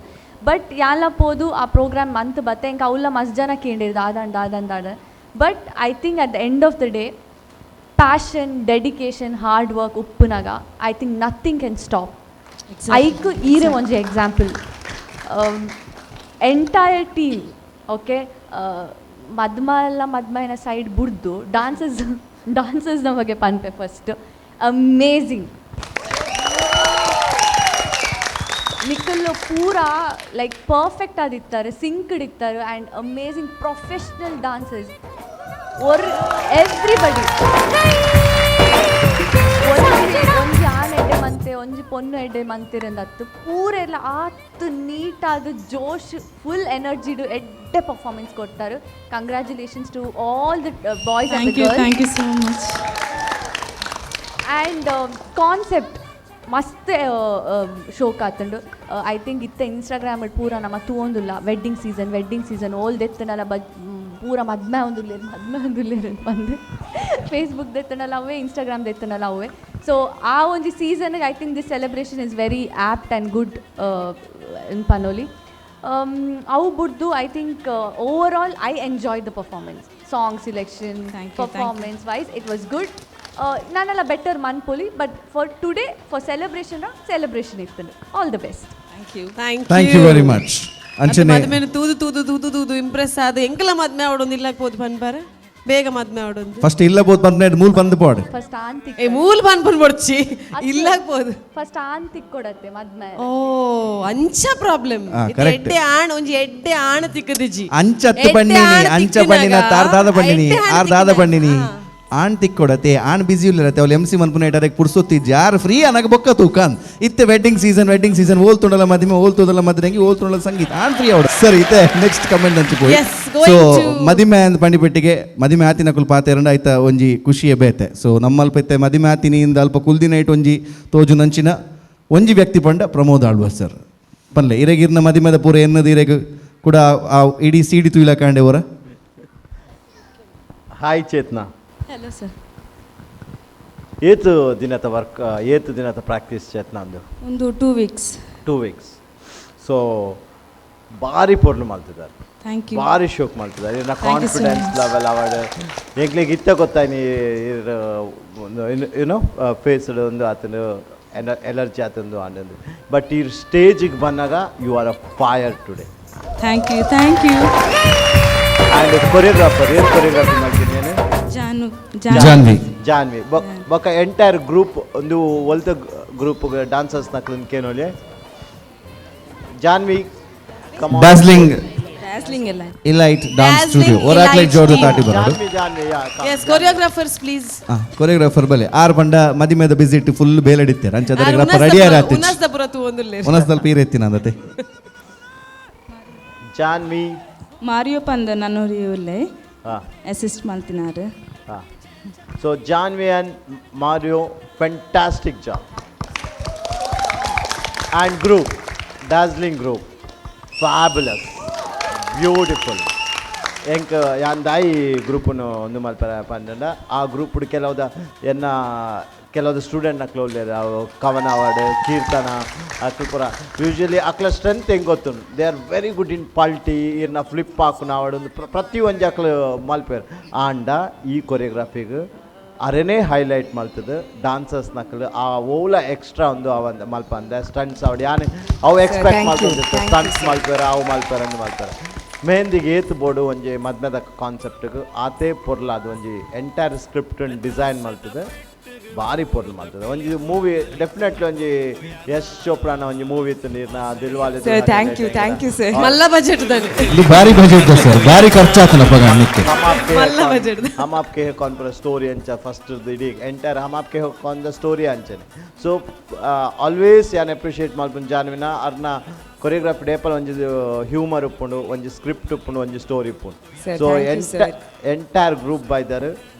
ಬಟ್ ಯಾನ್ಲ ಪೋದು ಆ ಪ್ರೋಗ್ರಾಮ್ ಮಂತ್ ಬತ್ತೆ. ಎಂಕ್ ಅವ್ಲ ಮಸ್ತ್ ಜನ ಕೇಂಡಿರ್ ದಾದಾಂಡ್ ದಾದಾಂಡ್ ದಾದ. But I think at the end of the day, passion, dedication, hard work ಉಪ್ಪುನಾಗ I think nothing can stop. ಐಕ್ ಈರೆ ಒಂಜಿ ಎಕ್ಸಾಂಪಲ್. ಎಂಟೈರ್ ಟೀಮ್, ಓಕೆ, ಮದ್ಮಲ್ಲ ಮದ್ಮಯನ ಸೈಡ್ ಬುಡ್ದು ಡಾನ್ಸಸ್ ಡಾನ್ಸರ್ಸ್ನ ಬಗ್ಗೆ ಪನ್ಪೆ. First amazing. ನಿಖಲ್ ಪೂರ ಲೈಕ್ ಪರ್ಫೆಕ್ಟ್ ಆದಿತ್ತಾರೆ, ಸಿಂಕ್ಡ್ ಇತ್ತಾರೆ and amazing professional dancers or everybody. ಒಂಜಿ ಒಂಜಿ ಆನ್ ಎಡ್ಡೆ ಮಂತೆ, ಒಂಜಿ ಪೊನ್ನು ಎಡ್ಡೆ ಮಂತಿರಂದತ್ತು ಪೂರ ಎಲ್ಲ ಆತ್ ನೀಟಾದ ಜೋಶ್ ಫುಲ್ ಎನರ್ಜಿಡು ಎಡ್ಡೆ ಪರ್ಫಾರ್ಮೆನ್ಸ್ ಕೊಡ್ತಾರೆ. Congratulations to all the boys and Thank you, thank you so much. And concept ಮಸ್ತ್ ಶೋಕ್ ಆತುಂಡು. I think ಇತ್ತ ಇನ್ಸ್ಟಾಗ್ರಾಮ್ ಪೂರ ನಮ್ಮ ತೂವೊಂದುಲ್ಲ, ವೆಡ್ಡಿಂಗ್ ಸೀಸನ್, ವೆಡ್ಡಿಂಗ್ ಸೀಸನ್ ಓಲ್ ದೆತ್ತನಲ ಬಜ್ ಪೂರ ಮದ್ಮೆ ಆವೊಂದುಲ್ಲೆರ್ ಮದ್ಮೆ ಆವೊಂದುಲ್ಲೆರ್ ಪಂದ್. ಫೇಸ್ಬುಕ್ ದೆತ್ತನಲ ಅವೇ, ಇನ್ಸ್ಟಾಗ್ರಾಮ್ ದೆತ್ತನಲ ಅವೇ. ಸೊ ಆ ಒಂಜಿ season I think this celebration is very apt and good ಪನೋಲಿ. ಅವು ಬುಡ್ದು I think overall I enjoy the performance, song selection. Thank you, thank you. Performance wise it was good. ನಾನೆಲ್ಲ better ಮನ್ಪೊಲಿ, but for today, for celebration, celebration ಇತ್ತು. All the best. Thank you. Thank. Thank you very much. ಅಂಚನೆ ಮದ್ಮೆನು ತೂದು ತೂದು ತೂದು ತೂದು Impress ಆದ ಎಂಕಲ ಮದ್ಮೆ ಆವಡೊಂದು ಇಲ್ಲಕ್ ಪೋದು ಪನ್ಪಾರ ಬೇಗ ಮದ್ಮೆ ಆವಡೊಂದು. ಫಸ್ಟ್ ಇಲ್ಲ ಬೋದು ಬಂದ್ ಮೂಲ್ ಬಂದ್ ಪೋಡ್. ಫಸ್ಟ್ ಆನ್ ತಿಕ್. ಏ ಮೂಲ್ ಪನ್ಪನ್ ಬೊಡ್ಚಿ, ಇಲ್ಲಕ್ ಪೋದು. ಫಸ್ಟ್ ಆನ್ ತಿಕ್ಕೊಡತ್ತೆ ಮದ್ಮೆ. ಓ, ಅಂಚ ಪ್ರಾಬ್ಲಮ್. ಹಾ, correct. ಎಡ್ಡೆ ಆಣ್, ಒಂಜಿ ಎಡ್ಡೆ ಆಣ ತಿಕ್ಕದಿಜಿ. ಅಂಚತ್ತು ಬಣ್ಣಿನಿ, ಅಂಚ ಬಣ್ಣಿನ ತಾರ್ದಾದ ಬಣ್ಣಿನಿ, ಆರ್ದಾದ ಬಣ್ಣಿನಿ. ಆಣ್ ತಿಕ್ಕೊಡತೆ, ಆಣ್ ಬಿಸಿ ಇಲ್ಲರತ್ತೆ. ಅವಳು ಎಂ ಸಿ ಮನ್ಪುನ ಡೈರೆಕ್ಟ್ ಪುಡ್ಸೊತ್ತಿಜ್ಜಿ. ಯಾರು ಫ್ರೀ ಅನಗ ಬೊಕ್ಕ ತೂಕನ್ ಇತ್ತೆ wedding season, wedding season. ಓಲ್ ತುಂಡಲ ಮದಿಮೆ, ಓಲ್ ತುಂಡಲ ಮದ್ರಂಗಿ, ಓಲ್ ತುಂಡಲ ಸಂಗೀತ. ಆಣ್ ಫ್ರೀ ಅವಡು. ಸರಿ, ಇತ್ತೆ ನೆಕ್ಸ್ಟ್ ಕಮೆಂಟ್ ಅಂಚು ಪೋಯಿ. Yes, going so to- ಮದಿಮೆ ಅಂದ್ ಪಂಡಿಪೆಟ್ಟಿಗೆ ಮದಿಮೆ ಆತಿನ ಕುಲ್ ಪಾತೆರಂಡ ಆಯ್ತ ಒಂಜಿ ಖುಷಿಯ ಬೇತೆ. ಸೊ ನಮ್ಮಲ್ಪ ಇತ್ತೆ ಮದಿಮೆ ಆತಿನಿ ಇಂದ ಅಲ್ಪ ಕುಲ್ದಿನ ಇಟ್ಟು ಒಂಜಿ ತೋಜು ನಂಚಿನ ಒಂಜಿ ವ್ಯಕ್ತಿ ಪಂಡ ಪ್ರಮೋದ್ ಆಳ್ವ ಸರ್. ಪನ್ಲೆ ಇರೆಗಿರ್ನ ಮದಿಮೆದ ಪೂರ ಎನ್ನದು ಇರೆಗ್ ಕೂಡ ಆ ಇಡೀ ಸೀಡಿ ತುಯ್ಲ ಕಾಂಡೆ ಅವರ. ಹಾಯ್ ಚೇತನಾ. Hello sir. ಏತು ದಿನದ ವರ್ಕ್, ಏತು ದಿನದ ಪ್ರಾಕ್ಟೀಸ್ ಚೇತನ ಅಂದು? ಒಂದು 2 weeks. 2 weeks. So ಭಾರಿ ಪೊರ್ಲು ಮಾಡ್ತಿದ್ದಾರೆ. Thank you. ಭಾರಿ ಶೋಕ್ ಮಾಡ್ತಿದ್ದಾರೆ ಇನ್ನ. Thank you so confidence much. Level award ಎಂಕ್ಲೆಗ್ ಇತ್ತ ಗೊತ್ತಾಯ್ನಿ. ಯುನೋ ಫೇಸ್ ಒಂದು ಆತನು ಎಲರ್ಜಿ ಆತಂದು ಆನಂದು. ಬಟ್ ಈ ಸ್ಟೇಜಿಗೆ ಬಂದಾಗ you are a fire today. Thank you, thank you. And choreographer ಏನು ಕೊರಿಯೋಗ್ರಫಿ ಮಾಡ್ತೀನಿ నేను? ಜಾನು. ಜಾನ್ವಿ. ಜಾನ್ವಿ ಬೊಕ ಎಂಟೈರ್ ಗ್ರೂಪ್ ಒಂದು ಒಲ್ತ ಗ್ರೂಪ್ ಡಾನ್ಸರ್ಸ್ ನಕ್ಲನ್ ಕೇನೋಲಿ. ಜಾನ್ವಿ, come. Dazzling. Dazzling ಎಲ್ಲ. Elite dance studio ಒರಾಕ್ಲೈಟ್ ಜೋಡು ತಾಟಿ ಬರೋದು. ಜಾನ್ವಿ, ಜಾನ್ವಿ, ಯಾ. S, choreographers please. Choreographer ಬಲೆ. ಆರು ಬಂಡ ಮದಿಮೆದ ಬಿಸಿ ಇಟ್ಟು ಫುಲ್ ಬೇಲಡಿತ್ತಾರೆ ಅಂಚ ರೆಡಿ ಆರಾತಿ. ಉನಸ್ದ ಪುರ ತೂವೊಂದುಲ್ಲೆರ್. ಉನಸ್ದಲ್ಪ ಈರೆತ್ತಿನ ಅಂದತೆ. ಜಾನ್ವಿ. ಮಾರಿಯೋ ಪಂದ ನನ್ನೂರಿ ಉಲ್ಲೆ. ಹಾಂ. ಅಸಿಸ್ಟ್ ಮಾಡ್ತಿನಾರು. ಹಾಂ, so Janvi and Mario, fantastic job, and group, dazzling group, fabulous, beautiful. ಎಂಕ್ ಯಾನ್ ದಾಯಿ ಗ್ರೂಪುನು ಒಂದು ಮಲ್ಪರ ಪಂಡ ಆ ಗ್ರೂಪ್ ಕೆಲವುದ ಎನ್ನ ಕೆಲವೊಂದು ಸ್ಟೂಡೆಂಟ್ ನಕ್ಲು ಉಲ್ಲೆರ್. ಅವು ಕವನ ಅವಾರ್ಡ್ ಕೀರ್ತನ ಅಕ್ಲು ಪೂರ. ಯೂಶಲಿ ಅಕ್ಲ ಸ್ಟ್ರೆಂತ್ ಹೆಂಗೆ ಗೊತ್ತುಂಡು, they are very good in ಪಲ್ಟಿ, ಇರ್ನ ಫ್ಲಿಪ್ ಹಾಕುನ ಅವಾರ್ಡ್ ಒಂದು ಪ್ರತಿ ಒಂಜಿ ಅಕ್ಲು ಮಲ್ಪೆರ್. ಆಂಡ ಈ ಕೊರಿಯೋಗ್ರಫಿಗೆ ಅರೆನೇ ಹೈಲೈಟ್ ಮಲ್ತದೆ. ಡಾನ್ಸರ್ಸ್ ನಕ್ಲು ಆ ಓಲ ಎಕ್ಸ್ಟ್ರಾ ಒಂದು ಅವಂದ ಮಲ್ಪಂದೆ ಸ್ಟಂಟ್ಸ್ ಅವಡ್ ಯಾನ್ ಅವು expect thank you, ಮಲ್ತದೆ. Thank you, stunts sir. ಮಲ್ಪೆರ, ಅವು ಮಲ್ಪೆರ ಅಂದ್ ಮಲ್ಪೆರ. ಮೆಹಂದಿಗೆ ಏತ್ ಬೋಡು ಒಂಜಿ ಮದ್ಮೆದ ಕಾನ್ಸೆಪ್ಟ್ಗೆ ಆತೇ ಪೊರ್ಲ. ಅದು ಒಂಜಿ entire script design ಮಲ್ತದೆ, ಭಾರಿ ಪೊರ್ಲು ಮಲ್ತದೆ. ಒಂಜಿ ಮೂವಿ ಡೆಫಿನೆಟ್ಲಿ ಒಂಜಿ ಯಶ್ ಚೋಪ್ರಾನ ಒಂಜಿ ಮೂವಿ ಇತ್ತು ನೀರ್ನ Dilwale. Sir, thank you, thank you, sir. ಮಲ್ಲ ಬಜೆಟ್ ದಾನೆ. ಇದು ಭಾರಿ ಬಜೆಟ್ ಸರ್, ಭಾರಿ ಖರ್ಚಾತನ ಪಗಣ್ಣಕ್ಕೆ. हम आपके ಮಲ್ಲ है budget. कौन, हम आपके है कौन पर ಸ್ಟೋರಿ ಅಂಚ ಫಸ್ಟ್ ಇಡೀ entire Hum Aapke high Kaun the story ಅಂಚನೆ. ಸೊ ಆಲ್ವೇಸ್ ಯಾನ್ ಅಪ್ರಿಷಿಯೇಟ್ ಮಲ್ಪುನ ಜಾನ್ವಿನ ಅರ್ನ ಕೊರಿಯೋಗ್ರಫಿ ಡೇಪಲ್ ಒಂಜಿ ಹ್ಯೂಮರ್ ಉಪ್ಪುಂಡು, ಒಂಜಿ ಸ್ಕ್ರಿಪ್ಟ್ ಉಪ್ಪುಂಡು, ಒಂಜಿ ಸ್ಟೋರಿ ಉಪ್ಪುಂಡು. Sir, so thank you, sir. Entire group ಬೈದಾರೆ,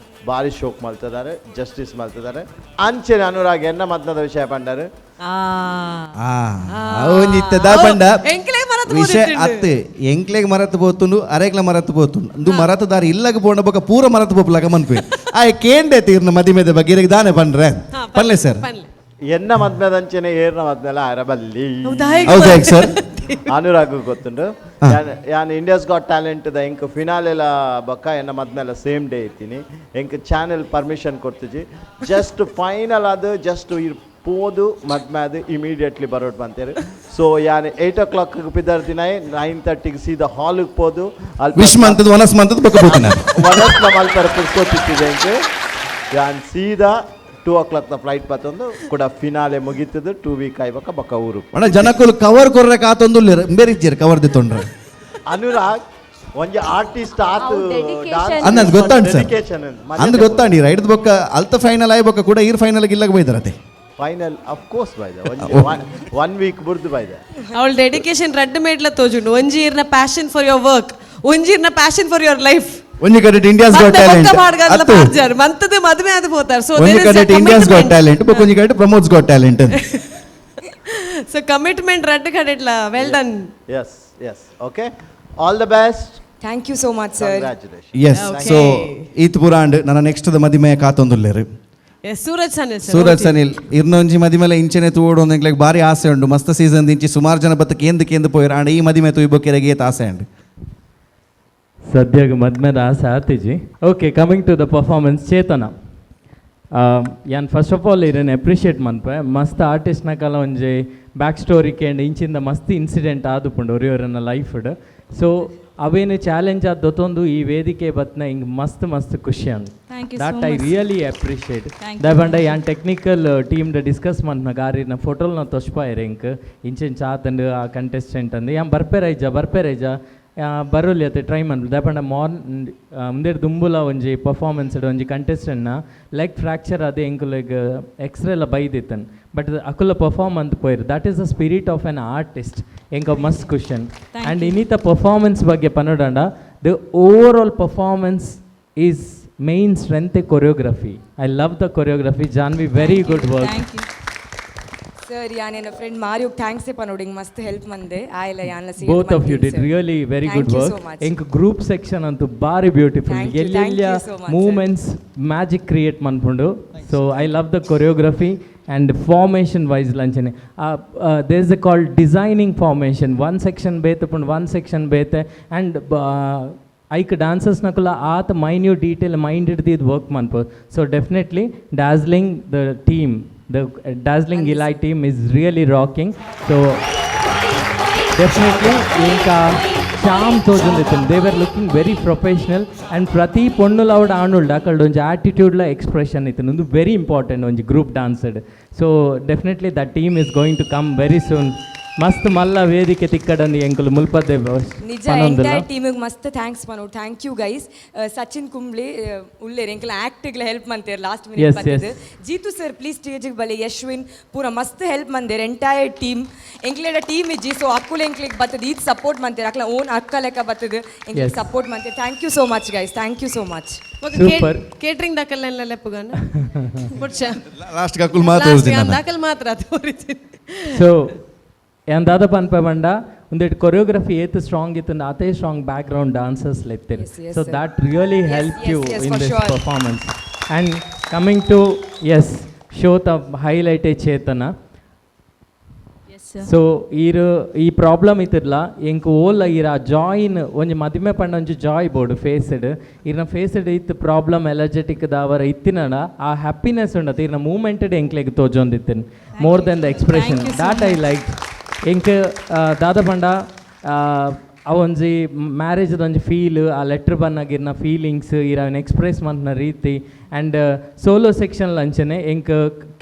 ಭಾರಿ ಶೋಕ್ ಮಲ್ತಿದ್ದಾರೆ, ಜಸ್ಟಿಸ್ ಮಲ್ತಿದ್ದಾರೆ. ಅಂಚನೆ ಅನುರಾಗ್ ಎನ್ನ ಮದ್ನದ ವಿಷಯ ಪಂಡರು. ಒಂಜಿ ಇತ್ತೆ ದಾ ಪಂಡ ಎಂಕ್ಲೆಗ್ ಮರತ್ ವಿಷಯ ಪೋದಿತ್ತುಂಡು. ಅತ್ತೆ ಎಂಕ್ಲೆಗ್ ಮರತ್ ಪೋತುಂಡು, ಅರೆಗ್ಲ ಮರತ್ ಪೋತುಂಡು. ಅಂದು ಮರತ್ ದಾರಿ ಇಲ್ಲಗ ಪೋಂಡ ಬೊಕ ಪೂರ ಮರತ್ ಪೋಪುಲಕ ಮನ್ಪೆ. ಆಯ್ ಕೇಂಡೆ ತೀರ್ನ ಮದಿಮೆದ ಬಗ್ಗೆ ಇರೆಗ್ ದಾನೆ ಪಂಡ್ರೆ ಪನ್ಲೆ ಸರ್. ಎನ್ನ ಮದ್ಮೆದಂಚನೆ ಏರ್ನ ಮದ್ಮೆಲ ಅರಬಲ್ಲಿ. ಹೌದಾ ಸರ್? ಅನುರಾಗ್ ಗೊತ್ತುಂಡು, ಯಾನ್ ಯಾನ್ India's got talent the ಎಂಕ್ ಫಿನಾಲೆಲ ಬೊಕ್ಕ ಎನ್ನ ಮದ್ಮೆಲ ಸೇಮ್ ಡೇ ಇತ್ತೀನಿ. ಎಂಕ್ ಚಾನೆಲ್ ಪರ್ಮಿಷನ್ ಕೊಡ್ತಿಜಿ. ಜಸ್ಟ್ ಫೈನಲ್ ಅದು ಜಸ್ಟ್ ಪೋದು ಮದ್ಮೆ ಅದು ಇಮಿಡಿಯೇಟ್ಲಿ ಬರೋಟ್ ಬಂತೇರು. ಸೊ ಯಾನ್ 8 ಓ ಕ್ಲಾಕ್ ಪಿದರ್ದಿನ 9:30ಗೆ ಸೀದಾ ಹಾಲಿಗೆ ಪೋದು ಅಲ್ಪ ವಿಶ್ ಮಂತದ ವನಸ್ ಮಂತದ ಬೊಕ ಪೋತಿನ. ವನಸ್ನ ಮಲ್ಪರ ಪುರ್ಸೊತ್ತಿತ್ತಿದೆ ಎಂಕ್. ಯಾನ್ ಸೀದಾ 2 ಓ ಕ್ಲಾಕ್ನ ಫ್ಲೈಟ್ ಬತ್ತೊಂದು ಕೂಡ ಫಿನಾಲೆ ಮುಗೀತದು. 2 ವೀಕ್ ಆಯ್ಬಕ ಬೊಕ್ಕ ಊರು. ಅಣ್ಣ, ಜನಕುಲು ಕವರ್ ಕೊರ್ರೆ ಕಾತೊಂದು ಬೇರಿಜ್ಜೇರು ಕವರ್ ದಿತ್ತೊಂಡ್ರೆ. ಅನುರಾಗ್ ಒಂಜಿ ಆರ್ಟಿಸ್ಟ್ ಆತು. ಅಂದ್ ಅಂದ್ ಗೊತ್ತಾಂಡ್ ಸರ್. ಡೆಡಿಕೇಶನ್. ಅಂದ್ ಗೊತ್ತಾಂಡಿ ರೈಟ್ ಬೊಕ್ಕ ಅಲ್ತ ಫೈನಲ್ ಆಯ್ ಬೊಕ್ಕ ಕೂಡ ಈರ್ ಫೈನಲ್ ಇಲ್ಲಗ ಬೈದರತೆ. Final of course ಬೈದ, ಒನ್ ವೀಕ್ ಬುರ್ದು ಬೈದ. ಅವಳ ಡೆಡಿಕೇಶನ್ ರಡ್ಡ್ ಮೇಡ್ಲ ತೋಜುಂಡು. ಒಂಜಿ ಇರ್ನ passion for your work, ಒಂಜಿ ಇರ್ನ passion for your life. ಒಂಜಿ ಕಡೆ India's got talent. ಮಂತದ ಮದುವೆ ಆದ ಪೋತಾರೆ. ಸೊ ಒಂಜಿ ಕಡೆ India's got talent, ಬೊಕ್ಕ ಒಂಜಿ ಕಡೆ ಪ್ರಮೋದ್ಸ್ got talent. So commitment ರಡ್ಡ್ ಕಡೆಟ್ಲ. Well done. Yes, okay, all the best. Thank you so much, sir. Congratulation. S, so ಈತ್ ಪುರಾಂಡ್ ನನ್ನ ನೆಕ್ಸ್ಟ್ ಮದಿಮೆ ಕಾತೊಂದುಲ್ಲೇರು. Yes, Suraj Sanil sir. ಸೂರಜ್ ಸನಿಲ್ ಇರ್ನೊಂಜಿ ಮದಿಮೆಲೆ ಇಂಚೆನೆ ತೂವೊಡು ಎಂಕ್ಲೆಗ್ ಭಾರಿ ಆಸೆ ಉಂಡು. ಮಸ್ತ್ ಸೀಸನ್ ದಿಂಚಿ ಸುಮಾರು ಜನ ಬತ್ತ ಕೇಂದ್ ಕೇಂದ್ ಪೋಯಿರ. ಆಂಡ ಈ ಮದಿಮೆ ತೂಯಿ ಏತ್ ಆಸೆ ಉಂಡು? ಸದ್ಯಕ್ಕೆ ಮದ್ಮೆದ ಆಸೆ ಆತಿಜಿ. Okay, coming to the performance, Chetana. ಯಾನ್ ಫಸ್ಟ್ ಆಫ್ ಆಲ್ ಇರೆನ್ ಅಪ್ರಿಷಿಯೇಟ್ ಮನ್ಪೆ. ಮಸ್ತ್ ಆರ್ಟಿಸ್ಟ್ನಕಲ ಒಂಜಿ ಬ್ಯಾಕ್ ಸ್ಟೋರಿ ಕೇಂಡ್ ಇಂಚಿಂದ ಮಸ್ತ್ ಇನ್ಸಿಡೆಂಟ್ ಆದುಪುಂಡು ಒರಿಯೋರನ್ನ ಲೈಫ್ಡ್. ಸೊ ಅವೇನು ಚಾಲೆಂಜ್ ಆದ್ ದೊತ್ತೊಂದು ಈ ವೇದಿಕೆ ಬತ್ನ ಹಿಂಗ್ ಮಸ್ತ್ ಮಸ್ತ್ ಖುಷಿ ಅಂದ್. Thank you that so I much. Really appreciate. Thank you. ದಾಯೆಪಂಡ ಯಾನ್ ಟೆಕ್ನಿಕಲ್ ಟೀಮ್ ಡಿಸ್ಕಸ್ ಮನ್ಪುನಗ ಆರಿನ ಫೋಟೋಲ್ನ ತೊಚ್ಪಾಯೆರ್ ಎಂಕ್, ಇಂಚಿಂಚ ಆತಂಡು ಆ ಕಂಟೆಸ್ಟೆಂಟ್ ಅಂದ್. ಯಾನ್ ಬರ್ಪೆರೈಜ ಬರ್ಪೆರೈಜ ಬರೋಲಿ ಅತ್ತೆ ಟ್ರೈ ಮನ್ಪು. ದಾಯೆಪಂಡ ಮಾರ್ನ್ ಉಂದೆಡ್ ದುಂಬುಲ ಒಂಜಿ ಪರ್ಫಾರ್ಮೆನ್ಸ್ ಒಂಜಿ ಕಂಟೆಸ್ಟೆಂಟ್ನ ಲೆಗ್ ಫ್ರಾಕ್ಚರ್ ಅದೇ ಎಂಕುಲೆಗ್ ಎಕ್ಸ್ರೇ ಎಲ್ಲ ಬೈದಿತ್ತನ್, ಬಟ್ ಅಕುಲ ಪರ್ಫಾರ್ಮ್ ಅಂತ ಪೋಯಿರು. That is the spirit of an artist. ಎಂಕ ಮಸ್ತ್ ಕ್ವಶನ್. Thank and you. ಇನಿತ performance ಬಗ್ಗೆ ಪನೋಡಂಡ, the overall performance is main strength choreography. I love the choreography, Janvi, very good work. Thank you sir. ಯಾನ್ friend ಮಾರಿಯೋಗ್ thanks ಪನೋಡಿಂಗ್, ಮಸ್ತ್ help ಮಂದೆ ಆಯ್ಲ ಯಾನ್ಲ. Both of you did really very good work. ಎಂಕ್ group section ಅಂತೂ ಬಾರಿ beautiful. Thank you, thank ಎಲ್ಲೆಲ್ಲ you so much, sir. Movements magic create ಮನ್ಪುಂಡು. So I love the choreography and formation wise ಲಂಚನೆ. There is a called designing formation, one section ಬೇತೆ ಪುಂಡು, one section ಬೇತೆ. And ಐಕ್ ಡಾನ್ಸರ್ಸ್ನಕುಲ ಆತ minute detail mind ಹಿಡ್ದು work ಮನ್ಪು. So definitely dazzling, the team, the Dazzling Elite team is really rocking. So definitely ఇంకా చామ్ తోజుంది. They were looking very professional and ಪ್ರತಿ ಪೊಣ್ಣುಲ ಅವಡ ಆಣುಲ್ಡ ಅಕಲ್ಡ್ ಒಂಜಿ ಆಟಿಟ್ಯೂಡ್ಲ expression ಇತ್ತು. ಒಂದು ವೆರಿ ಇಂಪಾರ್ಟೆಂಟ್ ಒಂಜಿ group ಡಾನ್ಸ್ಡ್. So definitely the team is going to come very soon. ಮಸ್ತ್ ಮಲ್ಲ ವೇದಿಕೆ ತಿಕ್ಕಡಂದು ಎಂಕುಲು ಮುಲ್ಪದ್ದೆ ನಿಜ. ಪನೊಂದುಲ್ಲ. ಎಂಟೈರ್ ಟೀಮಿಗೆ ಮಸ್ತ್ thanks ಪನೋಡು. Thank you guys. Sachin Kumble ಉಲ್ಲೇರ್, ಎಂಕಲ ಆಕ್ಟಿಗ್ಲ ಹೆಲ್ಪ್ ಮಂತೇರ್ ಲಾಸ್ಟ್ ಮಿನಿಟ್ ಬತ್ತದು. ಜೀತು ಸರ್, ಪ್ಲೀಸ್ ಸ್ಟೇಜಿಗೆ ಬಲೆ. ಯಶ್ವಿನ್ ಪೂರ ಮಸ್ತ್ ಹೆಲ್ಪ್ ಮಂದೇರ್. ಎಂಟೈರ್ ಟೀಮ್, ಎಂಕ್ಲೆಡ ಟೀಮ್ ಇಜ್ಜಿ, ಸೊ ಅಕ್ಕುಲ ಎಂಕ್ಲೆಗ್ ಬತ್ತದ ಈತ್ ಸಪೋರ್ಟ್ ಮಂತೇರ್. ಅಕ್ಲ ಓನ್ ಅಕ್ಕ ಲೆಕ್ಕ ಬತ್ತದ ಎಂಕ್ಲೆಗ್ support ಮಂತೇರ್. Thank you so much guys, thank you so much. Super. Catering ದಾಖಲೆಲ್ಲ ಲೆಪ್ಪುಗಾನ ಬುಡ್ಚ. ಲಾಸ್ಟ್ ಅಕುಲ್ ಮಾತ್ರ ತೋರಿಸ್ತೀನಿ ನಾನು. ದಾಖಲೆ ಮಾತ್ರ ತೋರಿತೀನಿ. ಸೊ ಯಾನ್ ದಾದ ಪನ್ಪೆ ಪಂಡ, ಉಂದೆಟ್ ಕೊರಿಯೋಗ್ರಫಿ ಏತ್ ಸ್ಟ್ರಾಂಗ್ ಇತ್ತು, ಆತೇ ಸ್ಟ್ರಾಂಗ್ ಬ್ಯಾಕ್ ಗ್ರೌಂಡ್ ಡಾನ್ಸರ್ಸ್ ಲೆತ್ತಿರ್. So sir. That really help you in for this sure. Performance. And coming to, yes, ಶೋತ highlight Chetana. Yes sir. So ಈರ್ ಈ ಪ್ರಾಬ್ಲಮ್ ಇತ್ತಿರ್ಲ, ಎಂಕ್ ಓಲ್ಲ ಈರ ಜಾಯಿನ್ ಒಂಜಿ ಮದಿಮೆ ಪಂಡ ಒಂಜಿ ಜಾಯ್ ಬೋರ್ಡ್ ಫೇಸ್ಡ್. ಇರ್ನ ಫೇಸ್ಡ್ ಇತ್ತು ಪ್ರಾಬ್ಲಮ್ ಎಲರ್ಜೆಟಿಕ್ ದಾವರ ಇತ್ತಿನಡ ಆ ಹ್ಯಾಪಿನೆಸ್ ಉಂಡತ ಇರ್ನ ಮೂಮೆಂಟೆಡ್ ಎಂಕ್ಲೆಗ್ ತೋಜೊಂದಿತ್ತಿನ, more than the expression. Thank you so that I much. Like. ಎಂಕ್ ದಾದ ಪಂಡ, ಅವೊಂಜಿ ಮ್ಯಾರೇಜ್ದ ಒಂಜಿ ಫೀಲ್, ಆ ಲೆಟ್ರ್ ಬನ್ನಾಗ ಇರ್ನ ಫೀಲಿಂಗ್ಸ್, ಇರ ಅವನ್ ಎಕ್ಸ್ಪ್ರೆಸ್ ಮಲ್ಪುನ ರೀತಿ. ಆ್ಯಂಡ್ ಸೋಲೋ ಸೆಕ್ಷನ್ ಅಂಚನೆ ಎಂಕ್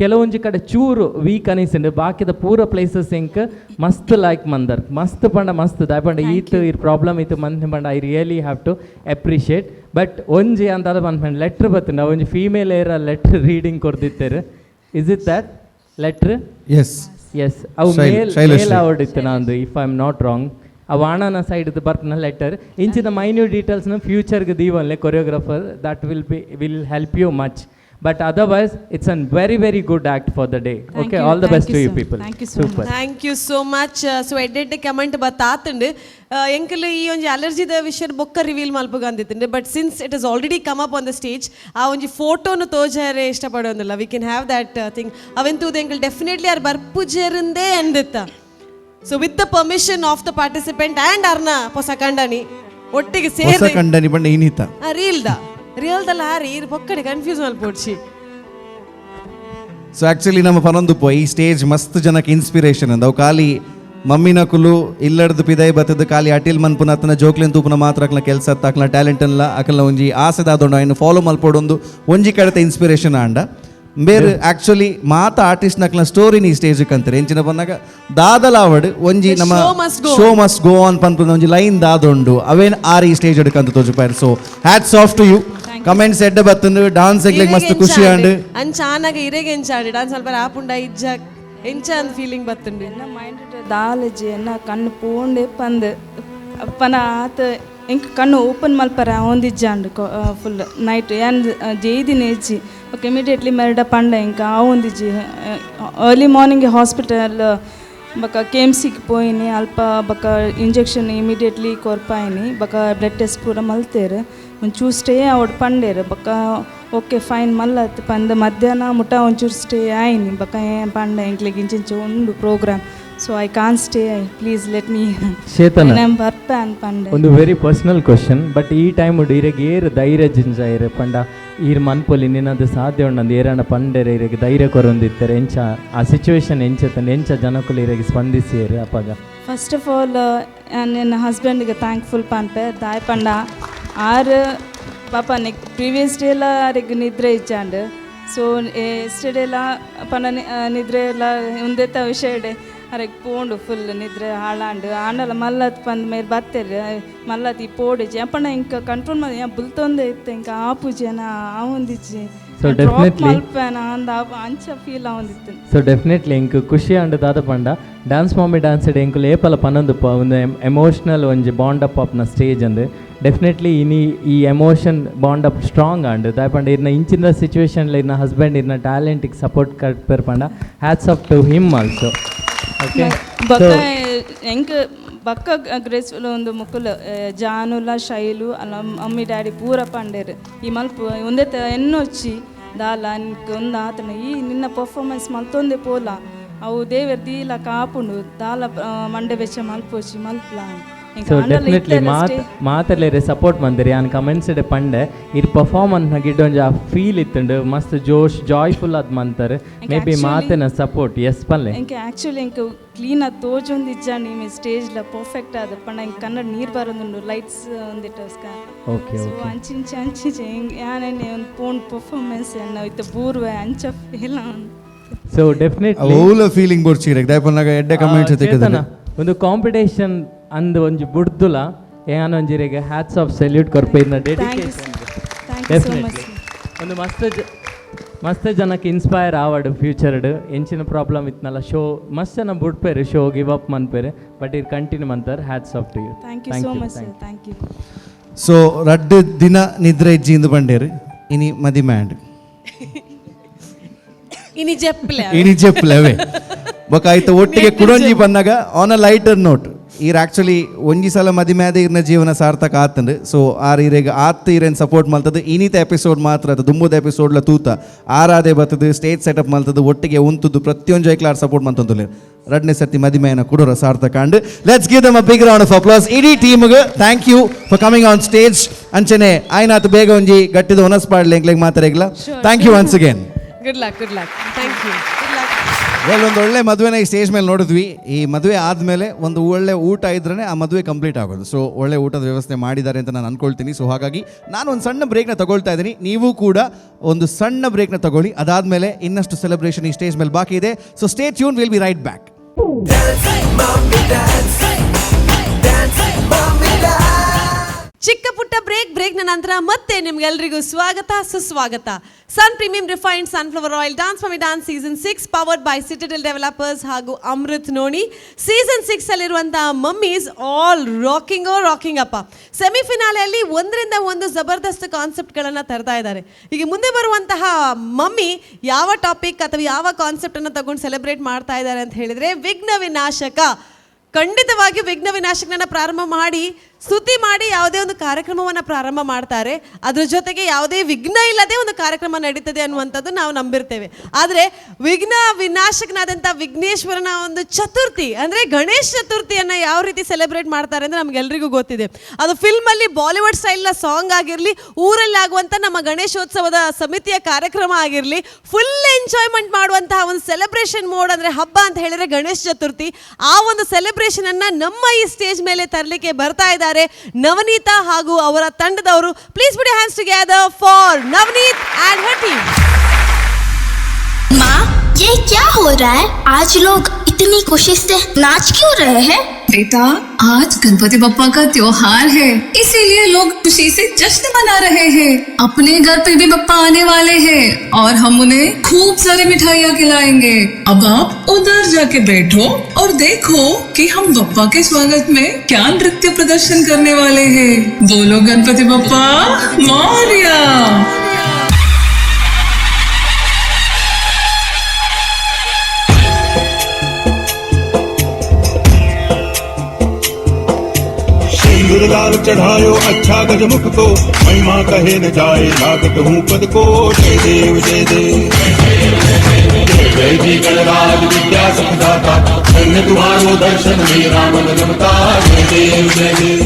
ಕೆಲವೊಂಜಿ ಕಡೆ ಚೂರು ವೀಕ್ ಅನಿಸಿಂಡು. ಬಾಕಿದ ಪೂರ ಪ್ಲೇಸಸ್ ಎಂಕ್ ಮಸ್ತ್ ಲೈಕ್ ಮಂದರ್. ಮಸ್ತ್ ಪಂಡ ಮಸ್ತ್. ದಾಯೆ ಪಂಡ ಈತ್ ಇರ್ ಪ್ರಾಬ್ಲಮ್ ಇತ್ತು ಮಂತ್ ಪಂಡ, I really have to appreciate. But ಒಂಜಿ ಅಂತ ಪನ್ಪಂಡು ಲೆಟ್ರ್ ಬತ್ತುಂಡು, ಒಂಜಿ ಫೀಮೇಲ್ ಏರ ಲೆಟ್ರ್ ರೀಡಿಂಗ್ ಕೊರ್ದಿತ್ತೇರು. Is it that letter? S. S, ಅವು ಮೇಲ್ ಶೈಲಶ್ರೀ. ಮೇಲ್ ಅವಡಿತ್ತು ನಂದು, if I am not wrong. ಆ ವಾಣನ ಸೈಡ್ ಬರ್ಪುನ ಲೆಟರ್. ಇಂಚಿನ minute ಡೀಟೇಲ್ಸ್ನ ಫ್ಯೂಚರ್ಗೆ ದೀವನ್ಲೆ choreographer, that will help you much. But otherwise it's an very very good act for the day. Thank okay you, all the thank best you, to you sir. People. Thank you so super. Thank you so much. So ಎಡ್ಡೆಡ್ಡೆ comment ಬತ್ತಾತುಂಡು. ಎಂಕಲ್ ಈ ಒಂಜಿ ಅಲರ್ಜಿದ ವಿಷಯ ಬೊಕ್ಕ reveal ಮಲ್ಪುಗಂದಿತ್ತುಂಡು, but since it is already come up on the stage, ಆ ಒಂಜಿ ಫೋಟೋನು ತೋಜಾರೆ ಇಷ್ಟಪಡೋದಿಲ್ಲ. We can have that thing. ಅವೆಂತೂದು ಎಂಕಲ್ ಡೆಫಿನೆಟ್ಲಿ ಆರ್ ಬರ್ಪುಜೆರಿಂದೇ ಅಂದಿತ್ತ. So with the permission of the participant and ಅರ್ನ ಪೊಸ ಕಂಡನಿ ಒಟ್ಟಿಗೆ ಹೊಸ ಸೇರಿ. ಕಂಡನಿ ಬಂಡ ಇನಿತ. ರೀಲ್ದ ರಿಯಲ್ದಲ್ಲ ಹಾರಿ ಇರ್ ಪೊಕ್ಕಡೆ ಕನ್ಫ್ಯೂಸ್ ಮಲ್ಪೊಡ್ಚಿ. ಸೊ ಆಕ್ಚುಲಿ ನಮ್ಮ ಪನೊಂದು ಪೋ ಈ ಸ್ಟೇಜ್ ಮಸ್ತ್ ಜನಕ್ಕೆ ಇನ್ಸ್ಪಿರೇಷನ್ ಅಂದ. ಅವು ಖಾಲಿ ಮಮ್ಮಿನಕುಲು ಇಲ್ಲಡ್ದು ಪಿದೈ ಬತ್ತದ ಖಾಲಿ ಅಟಿಲ್ ಮನ್ಪುನ ಅತ್ತನ ಜೋಕ್ಲೆನ್ ತೂಪುನ ಮಾತ್ರ ಅಕ್ಲ ಕೆಲಸ ಅತ್ತ. ಅಕ್ಲ ಟ್ಯಾಲೆಂಟ್ ಅಲ್ಲ, ಅಕಲ್ನ ಒಂಜಿ ಆಸೆ ದಾದೊಂಡು ಅಯ್ನ ಫಾಲೋ ಮಲ್ಪೊಡೊಂದು ಒಂಜಿ ಕಡೆತ ಇನ್ಸ್ಪಿರೇಷನ್ ಆಂಡ. ಬೇರೆ ಆಕ್ಚುಲಿ ಮಾತ ಆರ್ಟಿಸ್ಟ್ ನಕ್ಲ ಸ್ಟೋರಿನಿ ಸ್ಟೇಜ್ ಕಂತಾರೆ. ಎಂಚಿನ ಬಂದಾಗ ದಾದಲಾವಡ್ ಒಂಜಿ ನಮ್ಮ show must go. Show must go on ಪನ್ಪುನ ಒಂಜಿ ಲೈನ್ ದಾದೊಂಡು, ಅವೇನ್ ಆರ್ ಈ ಸ್ಟೇಜ್ ಕಂತ ತೋಜುಪಾಯರ್. So hats off to you. Comments ಎಡ್ಡೆ ಬತ್ತಂದು, ಡಾನ್ಸ್ ಎಗ್ಲೆಗ್ ಮಸ್ತ್ ಖುಷಿ ಆಂಡ್. ಅಂಚಾನಾಗ ಇರೆಗೆ ಎಂಚಾಂಡ್ ಡಾನ್ಸ್ ಸ್ವಲ್ಪ ಆಪುಂಡ ಇಜ್ಜ, ಎಂಚ ಅಂದ್ ಫೀಲಿಂಗ್ ಬತ್ತುಂಡು? ಎನ್ನ ಮೈಂಡ್ ದಾಲಜಿ, ಎನ್ನ ಕಣ್ಣು ಪೋಂಡೆ ಪಂದ್ ಅಪ್ಪನ ಆತ ಎಂಕ್ ಕಣ್ಣು ಓಪನ್ ಮಲ್ಪರ ಒಂದಿಜ್ಜಾಂಡ್ ಫುಲ್ ನೈಟ್. ಯಾನ್ ಜೇದಿನ ಇಜ್ಜಿ. ಓಕೆ, ಇಮಿಡಿಯೇಟ್ಲಿ ಮೆರಡ ಪಂಡ, ಎಂಕ್ ಆವೊಂದಿಜ್ಜಿ. ಅರ್ಲಿ ಮಾರ್ನಿಂಗ್ ಹಾಸ್ಪಿಟಲ್ ಬೊಕ ಕೆ ಎಮ್ ಸಿಗೆ ಪೋಯಿನಿ. ಅಲ್ಪ ಬೊಕ ಇಂಜೆಕ್ಷನ್ ಇಮಿಡಿಯೇಟ್ಲಿ ಕೊರ್ಪಾಯಿನಿ. ಬೊಕ ಬ್ಲಡ್ ಟೆಸ್ಟ್ ಪೂರ ಮಲ್ತೇರು. ಒಂಚೂರು ಸ್ಟೇ ಆವಡ್ ಪಂಡೇರು. ಬೊಕ ಓಕೆ ಫೈನ್ ಮಲ್ಲತ್ ಪಂದ್ ಮಧ್ಯಾಹ್ನ ಮುಟ ಒಂಚೂರು ಸ್ಟೇ ಆಯ್ನಿ. ಬೊಕ ಪಂಡ, ಎಂಕ್ಲೆಗ್ ಇಂಚಿಂಚ ಉಂಡು programme, so I corn stay, please let me Chetana. ಬರ್ಪೆ ಅನ್ ಪಂಡೆ. ಒಂದು ವೆರಿ ಪರ್ಸನಲ್ ಕ್ವಶನ್, ಬಟ್ ಈ ಟೈಮ್ ಇರೆಗ್ ಏರ್ ಧೈರ್ಯ ಜಿಂಜಾಯಿರ್ ಪಂಡ ಈರ್ ಮನ್ಪೊಲಿ ನಿನ್ನದು ಸಾಧ್ಯ ಉಂಡಂದು ಏರಣ ಪಂಡೆರೆ ಇರೆಗ್ ಧೈರ್ಯ ಕೊರೊಂದಿತ್ತಾರೆ ಎಂಚ ಆ ಸಿಚುವೇಶನ್ ಎಂಚ ಎಂಚ ಜನಕುಲು ಇರೆಗ್ ಸ್ಪಂದಿಸಿಯರು ಅಪಗ? ಫಸ್ಟ್ ಆಫ್ ಆಲ್ ನನ್ನ ಹಸ್ಬೆಂಡ್ಗೆ ಥ್ಯಾಂಕ್ಫುಲ್ ಪನ್ಪೆ. ದಾಯ್ ಪಂಡ ಆರ್ ಪಾಪ ನೆಕ್ ಪ್ರೀವಿಯಸ್ ಡೇ ಎಲ್ಲ ಆರೆಗ್ ನಿದ್ರೆ ಇಜ್ಜಾಂಡ್. ಸೊ ಎಸ್ಟರ್ಡೇ ಪಂಡ ನಿದ್ರೆ ಎಲ್ಲ ಉಂದೆತ ವಿಷಯಡೆ ಅರೆಗ್ ಪೋಂಡು ಫುಲ್ ನಿದ್ರೆ ಹಾಳಾಂಡ್. ಆಂಡಲ ಮಲ್ಲತ್ ಪಂದ್ ಮೇರ್ ಬತ್ತೆರ್ ಮಲ್ಲತ್ ಈ ಪೋಡಿಜಿ ಅಪ್ಪಣ ಇಂಕ ಕಂಟ್ರೋಲ್ ಮಲ್ ಬುಲ್ತೊಂದೇ ಇತ್ತು ಇಂಕ ಆಪುಜೆನ ಆವೊಂದಿಜ್ಜಿ. ಸೊ ಡೆಫಿನೆಟ್ಲಿ ಮಲ್ಪೆನ ಅಂದ ಅಂಚ ಫೀಲ್ ಆವೊಂದಿತ್ತು. ಸೊ ಡೆಫಿನೆಟ್ಲಿ ಎಂಕ್ ಖುಷಿ ಆಂಡ್ ದಾದ ಪಂಡ ಡ್ಯಾನ್ಸ್ ಮಾಮಿ ಡ್ಯಾನ್ಸ್ ಎಂಕುಲು ಏಪಲ ಪನೊಂದುಪ್ಪ ಒಂದು ಎಮೋಷ್ನಲ್ ಒಂಜಿ ಬಾಂಡ್ ಅಪ್ ಆಪ್ನ ಸ್ಟೇಜ್ ಅಂದ್. ಡೆಫಿನೆಟ್ಲಿ ಇನಿ ಈ ಎಮೋಷನ್ ಬಾಂಡ್ ಅಪ್ ಸ್ಟ್ರಾಂಗ್ ಆಂಡ್. ದಾಯ ಪಂಡ ಇರ್ನ ಇಂಚಿನ ಸಿಚುವೇಶನ್ ಇರ್ನ ಹಸ್ಬೆಂಡ್ ಇರ್ನ ಟ್ಯಾಲೆಂಟಿಗೆ ಸಪೋರ್ಟ್ ಕಟ್ಪೇರ್ ಪಂಡ hats off to him also. Okay, ಬೊಕ್ಕ ಎಂಕ್ ಬೊಕ್ಕ ಗ್ರೇಸ್ಫುಲ್ ಒಂದು ಮುಕುಲು ಜಾನುಲ ಶೈಲು ಅಲ್ಲ ಮಮ್ಮಿ ಡ್ಯಾಡಿ ಪೂರ ಪಂಡೇರು ಈ ಮಲ್ಪು ಒಂದೇ ಎನ್ನೊಚ್ಚಿ ದಾಲ ನಿಕ್ ಒಂದು ಆತನ ಈ ನಿನ್ನ ಪರ್ಫಾರ್ಮೆನ್ಸ್ ಮಲ್ತೊಂದೇ ಪೋಲ ಅವು ದೇವೆರ್ ದೀಲ ಕಾಪುಂಡು ದಾಲ ಮಂಡೆ ಬೆಚ್ಚ ಮಲ್ಪೊಚ್ಚಿ ಮಲ್ಪಲ. ಸೊ ಡೆಫಿನೆಟ್ಲಿ ಮಾತಲ್ಲೇರೆ ಸಪೋರ್ಟ್ ಮಂದಿರಿ ಯಾನ್ ಕಮೆಂಟ್ಸ್ ಇಡೆ ಪಂಡೆ ಇರ್ ಪರ್ಫಾರ್ಮೆನ್ಸ್ ನ ಗಿಡ್ಡೊಂಜಿ ಆ ಫೀಲ್ ಇತ್ತುಂಡು ಮಸ್ತ್ ಜೋಶ್ ಜಾಯ್ಫುಲ್ ಆದ್ ಮಂತರ್ ಮೇ ಬಿ ಮಾತೆನ ಸಪೋರ್ಟ್ ಎಸ್ ಪಲ್ಲೆ. ಎಂಕ್ ಆಕ್ಚುಲಿ ಎಂಕ್ ಕ್ಲೀನ್ ಆದ್ ತೋಜೊಂದು ಇಜ್ಜಾಂಡ್ ಈ ಸ್ಟೇಜ್ ಲ ಪರ್ಫೆಕ್ಟ್ ಆದ್ ಪಂಡ ಎಂಕ್ ಕನ್ನಡ ನೀರ್ ಬರೊಂದುಂಡು ಲೈಟ್ಸ್ ಒಂದಿಟ್ಟಸ್ಕ. ಓಕೆ ಸೊ ಅಂಚಿಂಚಿ ಅಂಚಿಂಚಿ ಯಾನೆನ್ನೆ ಒಂದು ಪೋನ್ ಪರ್ಫಾರ್ಮೆನ್ಸ್ ಎನ್ನ ಇತ್ತೆ ಬೂರ್ವೆ ಅಂಚ ಫೀಲ್. ಸೊ ಡೆಫಿನೆಟ್ಲಿ ಓಲ ಫೀಲಿಂಗ್ ಬೋರ್ಚಿ ದಾಯಪನ್ನಾಗ ಎಡ್ಡೆ ಕಮೆಂಟ್ಸ್ ತಿಕ್ಕದ ಒಂದು ಕಾಂಪಿಟೇಷನ್ ಅಂದ್ ಒಂಜಿ ಬುಡ್ದುಲ ಯಾನೊಂಜಿರೆಗ್ ಹ್ಯಾಟ್ಸ್ ಆಫ್ ಸೆಲ್ಯೂಟ್ ಕೊರ್ಪೆ ಇರ್ನ ಡೆಡಿಕೇಶನ್. ಡೆಫಿನೆಟ್ಲಿ ಒಂದು ಮಸ್ತ್ ಮಸ್ತ್ ಜನಕ್ಕೆ ಇನ್ಸ್ಪೈರ್ ಆವಡ್ ಫ್ಯೂಚರ್ಡ್ ಎಂಚಿನ ಪ್ರಾಬ್ಲಮ್ ಇತ್ನಲ್ಲ ಶೋ ಮಸ್ತ್ ಜನ ಬುಡ್ಪೇರು ಶೋ ಗಿವ್ ಅಪ್ ಮನ್ಪೇರು ಬಟ್ ಇರ್ continue ಮಂತಾರೆ. Hats off to you. Thank you so much sir, thank you. So ರಡ್ಡ್ ದಿನ ನಿದ್ರೆ ಇಜ್ಜಿ ಇಂದು ಬಂಡೇರು ಇನಿ ಮದಿಮೆ ಆಂಡ್ ಇನಿ ಜೆಪ್ಲೆ ಇನಿ ಜೆಪ್ಲೆ ಅವೇ ಬೊಕ ಆಯ್ತು ಒಟ್ಟಿಗೆ ಕುಡೊಂಜಿ ಬಂದಾಗ ಆನ್ ಅ ಲೈಟರ್ ನೋಟ್ ಈರ್ ಆಕ್ಚುಲಿ ಒಂಜಿ ಸಲ ಮದಿಮೆ ಆದ ಇರ್ನ ಜೀವನ ಸಾರ್ಥಕ ಆತಂಡು. ಸೊ ಆರ್ ಇರೆಗ್ ಆತ್ ಇರೇನ್ ಸಪೋರ್ಟ್ ಮಲ್ತದ ಇನ್ನಿತ ಎಪಿಸೋಡ್ ಮಾತ್ರ ಅದು ದುಂಬುದ ಎಪಿಸೋಡ್ಲ ತೂತ ಆರಾದೆ ಬತ್ತದು ಸ್ಟೇಜ್ ಸೆಟಪ್ ಮಲ್ತದು ಒಟ್ಟಿಗೆ ಉಂತುದು ಪ್ರತಿಯೊಂದು ಐಕ್ಲ ಆರ್ ಸಪೋರ್ಟ್ ಮಲ್ತಂದುಲ್ಲೇರ್. ರಡ್ನೇ ಸರ್ತಿ ಮದಿಮೆಯನ್ನ ಕುಡೋರ ಸಾರ್ಥಕ and let's give them a big round of applause ಇಡೀ ಟೀಮ್ಗೆ. Thank you for coming on stage. ಅಂಚನೆ ಆಯ್ನಾತ್ ಬೇಗ ಒಂಜಿ ಗಟ್ಟಿದ ಒನಸ್ ಪಾಡ್ಲೆ ಎಂಕ್ಲೆಗ್ ಮಾತಾಡಿಗ್ಲ. Thank you once again. Good luck, good luck, thank you, good luck. Well, ಒಂದು ಒಳ್ಳೆ ಮದುವೆನ ಈ ಸ್ಟೇಜ್ ಮೇಲೆ ನೋಡಿದ್ವಿ. ಈ ಮದುವೆ ಆದಮೇಲೆ ಒಂದು ಒಳ್ಳೆ ಊಟ ಇದ್ರೇ ಆ ಮದುವೆ ಕಂಪ್ಲೀಟ್ ಆಗೋದು. ಸೊ ಒಳ್ಳೆ ಊಟದ ವ್ಯವಸ್ಥೆ ಮಾಡಿದ್ದಾರೆ ಅಂತ ನಾನು ಅನ್ಕೊಳ್ತೀನಿ. ಸೊ ಹಾಗಾಗಿ ನಾನು ಒಂದು ಸಣ್ಣ ಬ್ರೇಕ್ನ ತಗೊಳ್ತಾ ಇದ್ದೀನಿ, ನೀವು ಕೂಡ ಒಂದು ಸಣ್ಣ ಬ್ರೇಕ್ನ ತಗೊಳ್ಳಿ. ಅದಾದಮೇಲೆ ಇನ್ನಷ್ಟು ಸೆಲೆಬ್ರೇಷನ್ ಈ ಸ್ಟೇಜ್ ಮೇಲೆ ಬಾಕಿ ಇದೆ. So stay tune, will be right back. ಚಿಕ್ಕ ಪುಟ್ಟ ಬ್ರೇಕ್, ಬ್ರೇಕ್ನ ನಂತರ ಮತ್ತೆ ನಿಮ್ಗೆಲ್ರಿಗೂ ಸ್ವಾಗತ ಸುಸ್ವಾಗತ. Sun Premium refined sunflower oil dance mummy dance season 6 powered by Citadel developers ಹಾಗೂ ಅಮೃತ್ ನೋಣಿ. ಸೀಸನ್ 6 ಅಲ್ಲಿರುವಂತಹ ಮಮ್ಮೀಸ್ ಆಲ್ ರಾಕಿಂಗ್ ಓ ರಾಕಿಂಗ್ ಅಪ್ಪ. ಸೆಮಿಫಿನಾಲೆಯಲ್ಲಿ ಒಂದರಿಂದ ಒಂದು ಜಬರ್ದಸ್ತ್ ಕಾನ್ಸೆಪ್ಟ್ಗಳನ್ನು ತರ್ತಾ ಇದ್ದಾರೆ. ಈಗ ಮುಂದೆ ಬರುವಂತಹ ಮಮ್ಮಿ ಯಾವ ಟಾಪಿಕ್ ಅಥವಾ ಯಾವ ಕಾನ್ಸೆಪ್ಟನ್ನು ತಗೊಂಡು ಸೆಲೆಬ್ರೇಟ್ ಮಾಡ್ತಾ ಇದ್ದಾರೆ ಅಂತ ಹೇಳಿದರೆ ವಿಘ್ನ ವಿನಾಶಕ. ಖಂಡಿತವಾಗಿ ವಿಘ್ನ ವಿನಾಶಕನನ್ನು ಪ್ರಾರಂಭ ಮಾಡಿ ಸ್ತುತಿ ಮಾಡಿ ಯಾವುದೇ ಒಂದು ಕಾರ್ಯಕ್ರಮವನ್ನು ಪ್ರಾರಂಭ ಮಾಡ್ತಾರೆ. ಅದ್ರ ಜೊತೆಗೆ ಯಾವುದೇ ವಿಘ್ನ ಇಲ್ಲದೆ ಒಂದು ಕಾರ್ಯಕ್ರಮ ನಡೀತದೆ ಅನ್ನುವಂಥದ್ದು ನಾವು ನಂಬಿರ್ತೇವೆ. ಆದರೆ ವಿಘ್ನ ವಿನಾಶಕನಾದಂಥ ವಿಘ್ನೇಶ್ವರನ ಒಂದು ಚತುರ್ಥಿ ಅಂದರೆ ಗಣೇಶ ಚತುರ್ಥಿಯನ್ನು ಯಾವ ರೀತಿ ಸೆಲೆಬ್ರೇಟ್ ಮಾಡ್ತಾರೆ ಅಂದರೆ ನಮಗೆಲ್ರಿಗೂ ಗೊತ್ತಿದೆ. ಅದು ಫಿಲ್ಮಲ್ಲಿ ಬಾಲಿವುಡ್ ಸ್ಟೈಲ್ನ ಸಾಂಗ್ ಆಗಿರಲಿ, ಊರಲ್ಲಿ ಆಗುವಂಥ ನಮ್ಮ ಗಣೇಶೋತ್ಸವದ ಸಮಿತಿಯ ಕಾರ್ಯಕ್ರಮ ಆಗಿರಲಿ, ಫುಲ್ ಎಂಜಾಯ್ಮೆಂಟ್ ಮಾಡುವಂತಹ ಒಂದು ಸೆಲೆಬ್ರೇಷನ್ ಮೋಡ್ ಅಂದರೆ ಹಬ್ಬ ಅಂತ ಹೇಳಿದರೆ ಗಣೇಶ ಚತುರ್ಥಿ. ಆ ಒಂದು ಸೆಲೆಬ್ರೇಷನನ್ನು ನಮ್ಮ ಈ ಸ್ಟೇಜ್ ಮೇಲೆ ತರಲಿಕ್ಕೆ ಬರ್ತಾ ಇದ್ದಾರೆ ನವನೀತಾ ಹಾಗೂ ಅವರ ತಂಡದವರು. Please put your hands together for Navneet and her team. माँ, ये क्या हो रहा है? आज लोग इतनी खुशी से नाच क्यों रहे हैं? बेटा, आज गणपति बप्पा का त्योहार है, इसीलिए लोग खुशी से जश्न मना रहे हैं। अपने घर पे भी बप्पा आने वाले हैं और हम उन्हें खूब सारी मिठाइयाँ खिलाएंगे। अब आप उधर जाके बैठो और देखो कि हम बप्पा के स्वागत में क्या नृत्य प्रदर्शन करने वाले हैं। बोलो गणपति बप्पा मोरया। सिंदूर लाल चढ़ायो अच्छा गजमुख को, महिमा कहे न जाए लागत हूँ पद को। जय देव जय देव जय जय जी गणराज विद्या सुखदाता, धन्य तुम्हारो दर्शन मेरा मन रमता। जय देव जय देव।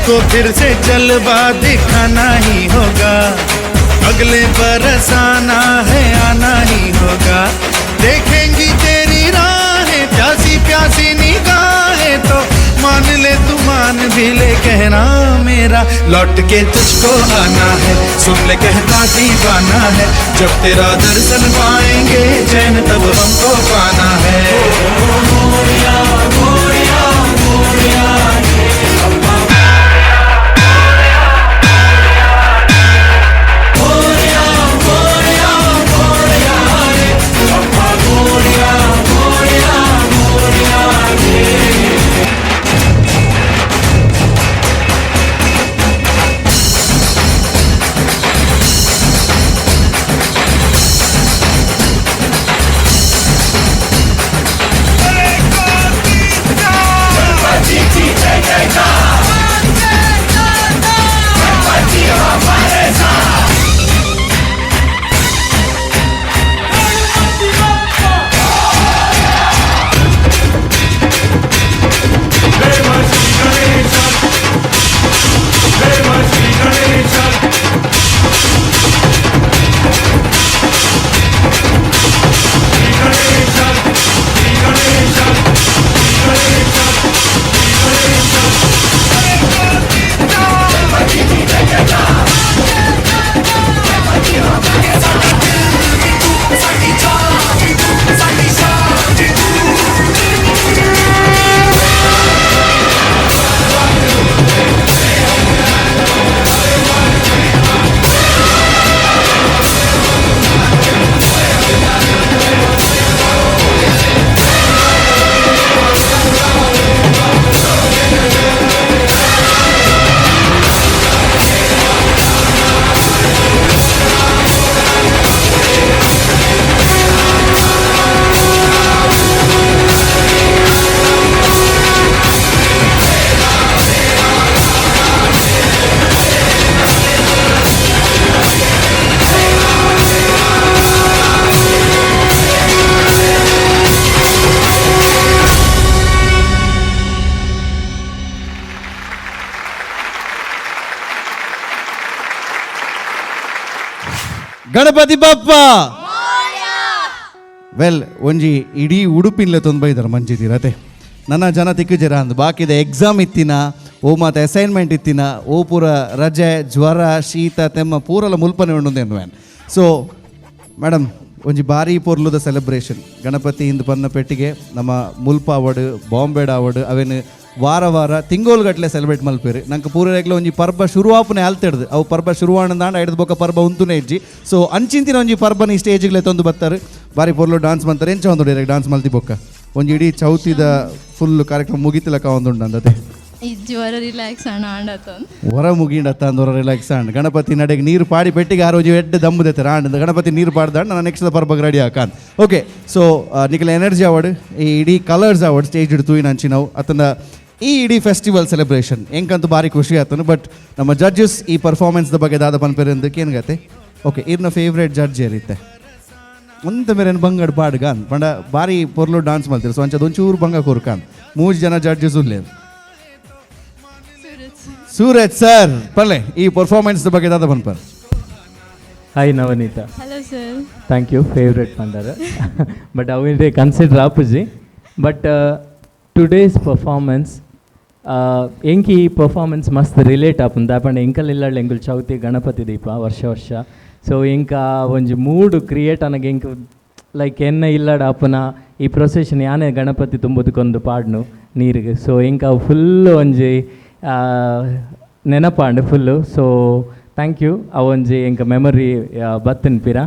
तुझको फिर से जलवा दिखाना ही होगा, अगले बरस आना है आना ही होगा। देखेंगी तेरी राहें प्यासी प्यासी निगाहें, तो मान ले तू मान भी ले कहना मेरा, लौट के तुझको आना है। सुन ले कहता दीवाना है, जब तेरा दर्शन पाएंगे चैन तब हमको पाना है। Moriya Moriya Moriya. Ganapati Bappa well ಒಂಜಿ ಇಡೀ ಉಡುಪಿನ್ಲೆ ತೊಂದು ಬೈದಾರ ಮಂಜಿತೀರತೆ ನನ್ನ ಜನ ತಿಕ್ಕುಜರ ಅಂದ್ ಬಾಕಿದ ಎಕ್ಸಾಮ್ ಇತ್ತಿನ ಓ ಮಾತ ಅಸೈನ್ಮೆಂಟ್ ಇತ್ತಿನ ಓ ಪೂರ ರಜೆ ಜ್ವರ ಶೀತ ತೆಮ್ಮ ಪೂರಲ ಮುಲ್ಪನೆ ಉಂಡು ಸೊ ಮೇಡಮ್ ಒಂಜಿ ಭಾರಿ ಪೊರ್ಲುದ ಸೆಲೆಬ್ರೇಷನ್ ಗಣಪತಿ ಇಂದು ಪನ್ನ ಪೆಟ್ಟಿಗೆ ನಮ್ಮ ಮುಲ್ಪ ಆವಡ್ ಬಾಂಬೆಡ್ ಆವಡ್ ಅವೇನು ವಾರ ವಾರ ತಿಂಗೋಲ್ಗಟ್ಲೆ ಸೆಲೆಬ್ರೇಟ್ ಮಲ್ಪೇರು. ನಂಗೆ ಪೂರ ಒಂಜಿ ಪರ್ಬ ಶುರುವಾಪನೆ ಆಲ್ತಿಡ್ದು ಅವು ಪರ್ಬ ಶುರುವಾಣಂದಾಂಡ ಐಡ್ದು ಬೊಕ್ಕ ಪರ್ಬ ಉಂತುನೇ ಇಜ್ಜಿ. ಸೊ ಅಂಚಿಂತಿನ ಒಂಜಿ ಪರ್ಬನ ಈ ಸ್ಟೇಜ್ಗಳೇ ತಂದು ಬರ್ತಾರೆ ಬಾರಿ ಪೊರ್ಲು ಡಾನ್ಸ್ ಮಾಡ್ತಾರೆ. ಎಂಚ ಒಂದು ಡಾನ್ಸ್ ಮಲ್ತಿ ಬೊಕ್ಕ ಒಂಜಿ ಇಡೀ ಚೌತಿದ ಫುಲ್ ಕಾರ್ಯಕ್ರಮ ಮುಗಿತಿಲಕ ಒಂದುಂಡು ಅಂದತೆ ಇಜ್ಜಿ ರಿಲ್ಯಾಕ್ಸ್ ಅಣ್ಣ ಆಂಡತ್ತೊಂದು ಹೊರ ಮುಗಿಂಡತ್ತ ಅಂದ್ ಹೊರ ರಿಲ್ಯಾಕ್ಸ್ ಆಂಡ್ ಗಣಪತಿ ನಡೆಗೆ ನೀರು ಪಾಡಿ ಪೆಟ್ಟಿಗೆ ಆ ರೋಜು ಎಡ್ಡೆ ದಮ್ಮುದೈತೆ ಆಂಡ್ ಗಣಪತಿ ನೀರು ಪಾಡ್ದಾಂಡ್ ನಾನು ನೆಕ್ಸ್ಟ್ ಪರ್ಬಗ್ ರೆಡಿ ಹಾಕಾನ್. ಓಕೆ ಸೊ ನಿಖಲ ಎನರ್ಜಿ ಅವಾರ್ಡ್ ಈ ಇಡೀ colours award stage ಹಿಡ್ತು ನಾವು ಅತನ ಈ ಇಡೀ ಫೆಸ್ಟಿವಲ್ ಸೆಲೆಬ್ರೇಷನ್ ಎಂಕಂತೂ ಭಾರಿ ಖುಷಿ ಆತನು. ಬಟ್ ನಮ್ಮ ಜಡ್ಜಸ್ ಈ ಪರ್ಫಾರ್ಮೆನ್ಸ್ ಬಗ್ಗೆ ದಾದ ಪನ್ಪೇರೆಂದಕ್ಕೆ ಏನ್ಗತ್ತೆ. ಓಕೆ ಇರ್ನ ಫೇವ್ರೇಟ್ ಜಡ್ಜ್ ಏರಿತ್ತೆ ಒಂತ ಮೇರೆ ಬಂಗಡ್ ಪಾಡ್ಗಾನ್ ಪಂಡ ಭಾರಿ ಪೊರ್ಲು ಡಾನ್ಸ್ ಮಾಡ್ತೀರಿ. ಸೊ ಅಂಚದ ಒಂಚೂರು ಬಂಗ ಕೂರ್ಕಾನ್ ಮೂರು ಜನ ಜಡ್ಜಸ್ ಉಲ್ಲೇರು. ಸೂರಜ್ ಸರ್ ಪಲ್ಲೆ ಈ ಪರ್ಫಾರ್ಮೆನ್ಸ್ ಬಗ್ಗೆ ದಾದ ಪನ್ಪರ್. Hi Navaneetha. Hello sir. Thank you favourite ಪಂಡಾರ but ಅವಿಂಡೆ consider ಆಪುಜಿ. But today's performance ಎಂಕಿ ಈ ಪರ್ಫಾರ್ಮೆನ್ಸ್ ಮಸ್ತ್ ರಿಲೇಟ್ ಆಪುಂಡು. ದಾಪಂಡ ಎಂಕಲ್ ಇಲ್ಲಾಳು ಎಂಕುಲು ಚೌತಿ ಗಣಪತಿ ದೀಪ ವರ್ಷ ವರ್ಷ. ಸೊ ಎಂಕ ಒಂಜಿ ಮೂಡ್ ಕ್ರಿಯೇಟ್ ಅನಗ ಎಂಕ್ ಲೈಕ್ ಎನ್ನ ಇಲ್ಲಾಡ ಆಪುನ ಈ ಪ್ರೊಸೆಷನ್ ಯಾನೆ ಗಣಪತಿ ತುಂಬುದಕ್ಕೊಂದು ಪಾಡ್ನು ನೀರಿಗೆ. ಸೊ ಎಂಕ ಅವು ಫುಲ್ ಒಂಜಿ ನೆನಪಾಂಡು full. So thank you ಅವೊಂಜಿ ಎಂಕ ಮೆಮೊರಿ ಬತ್ತಿನ ಪಿರ.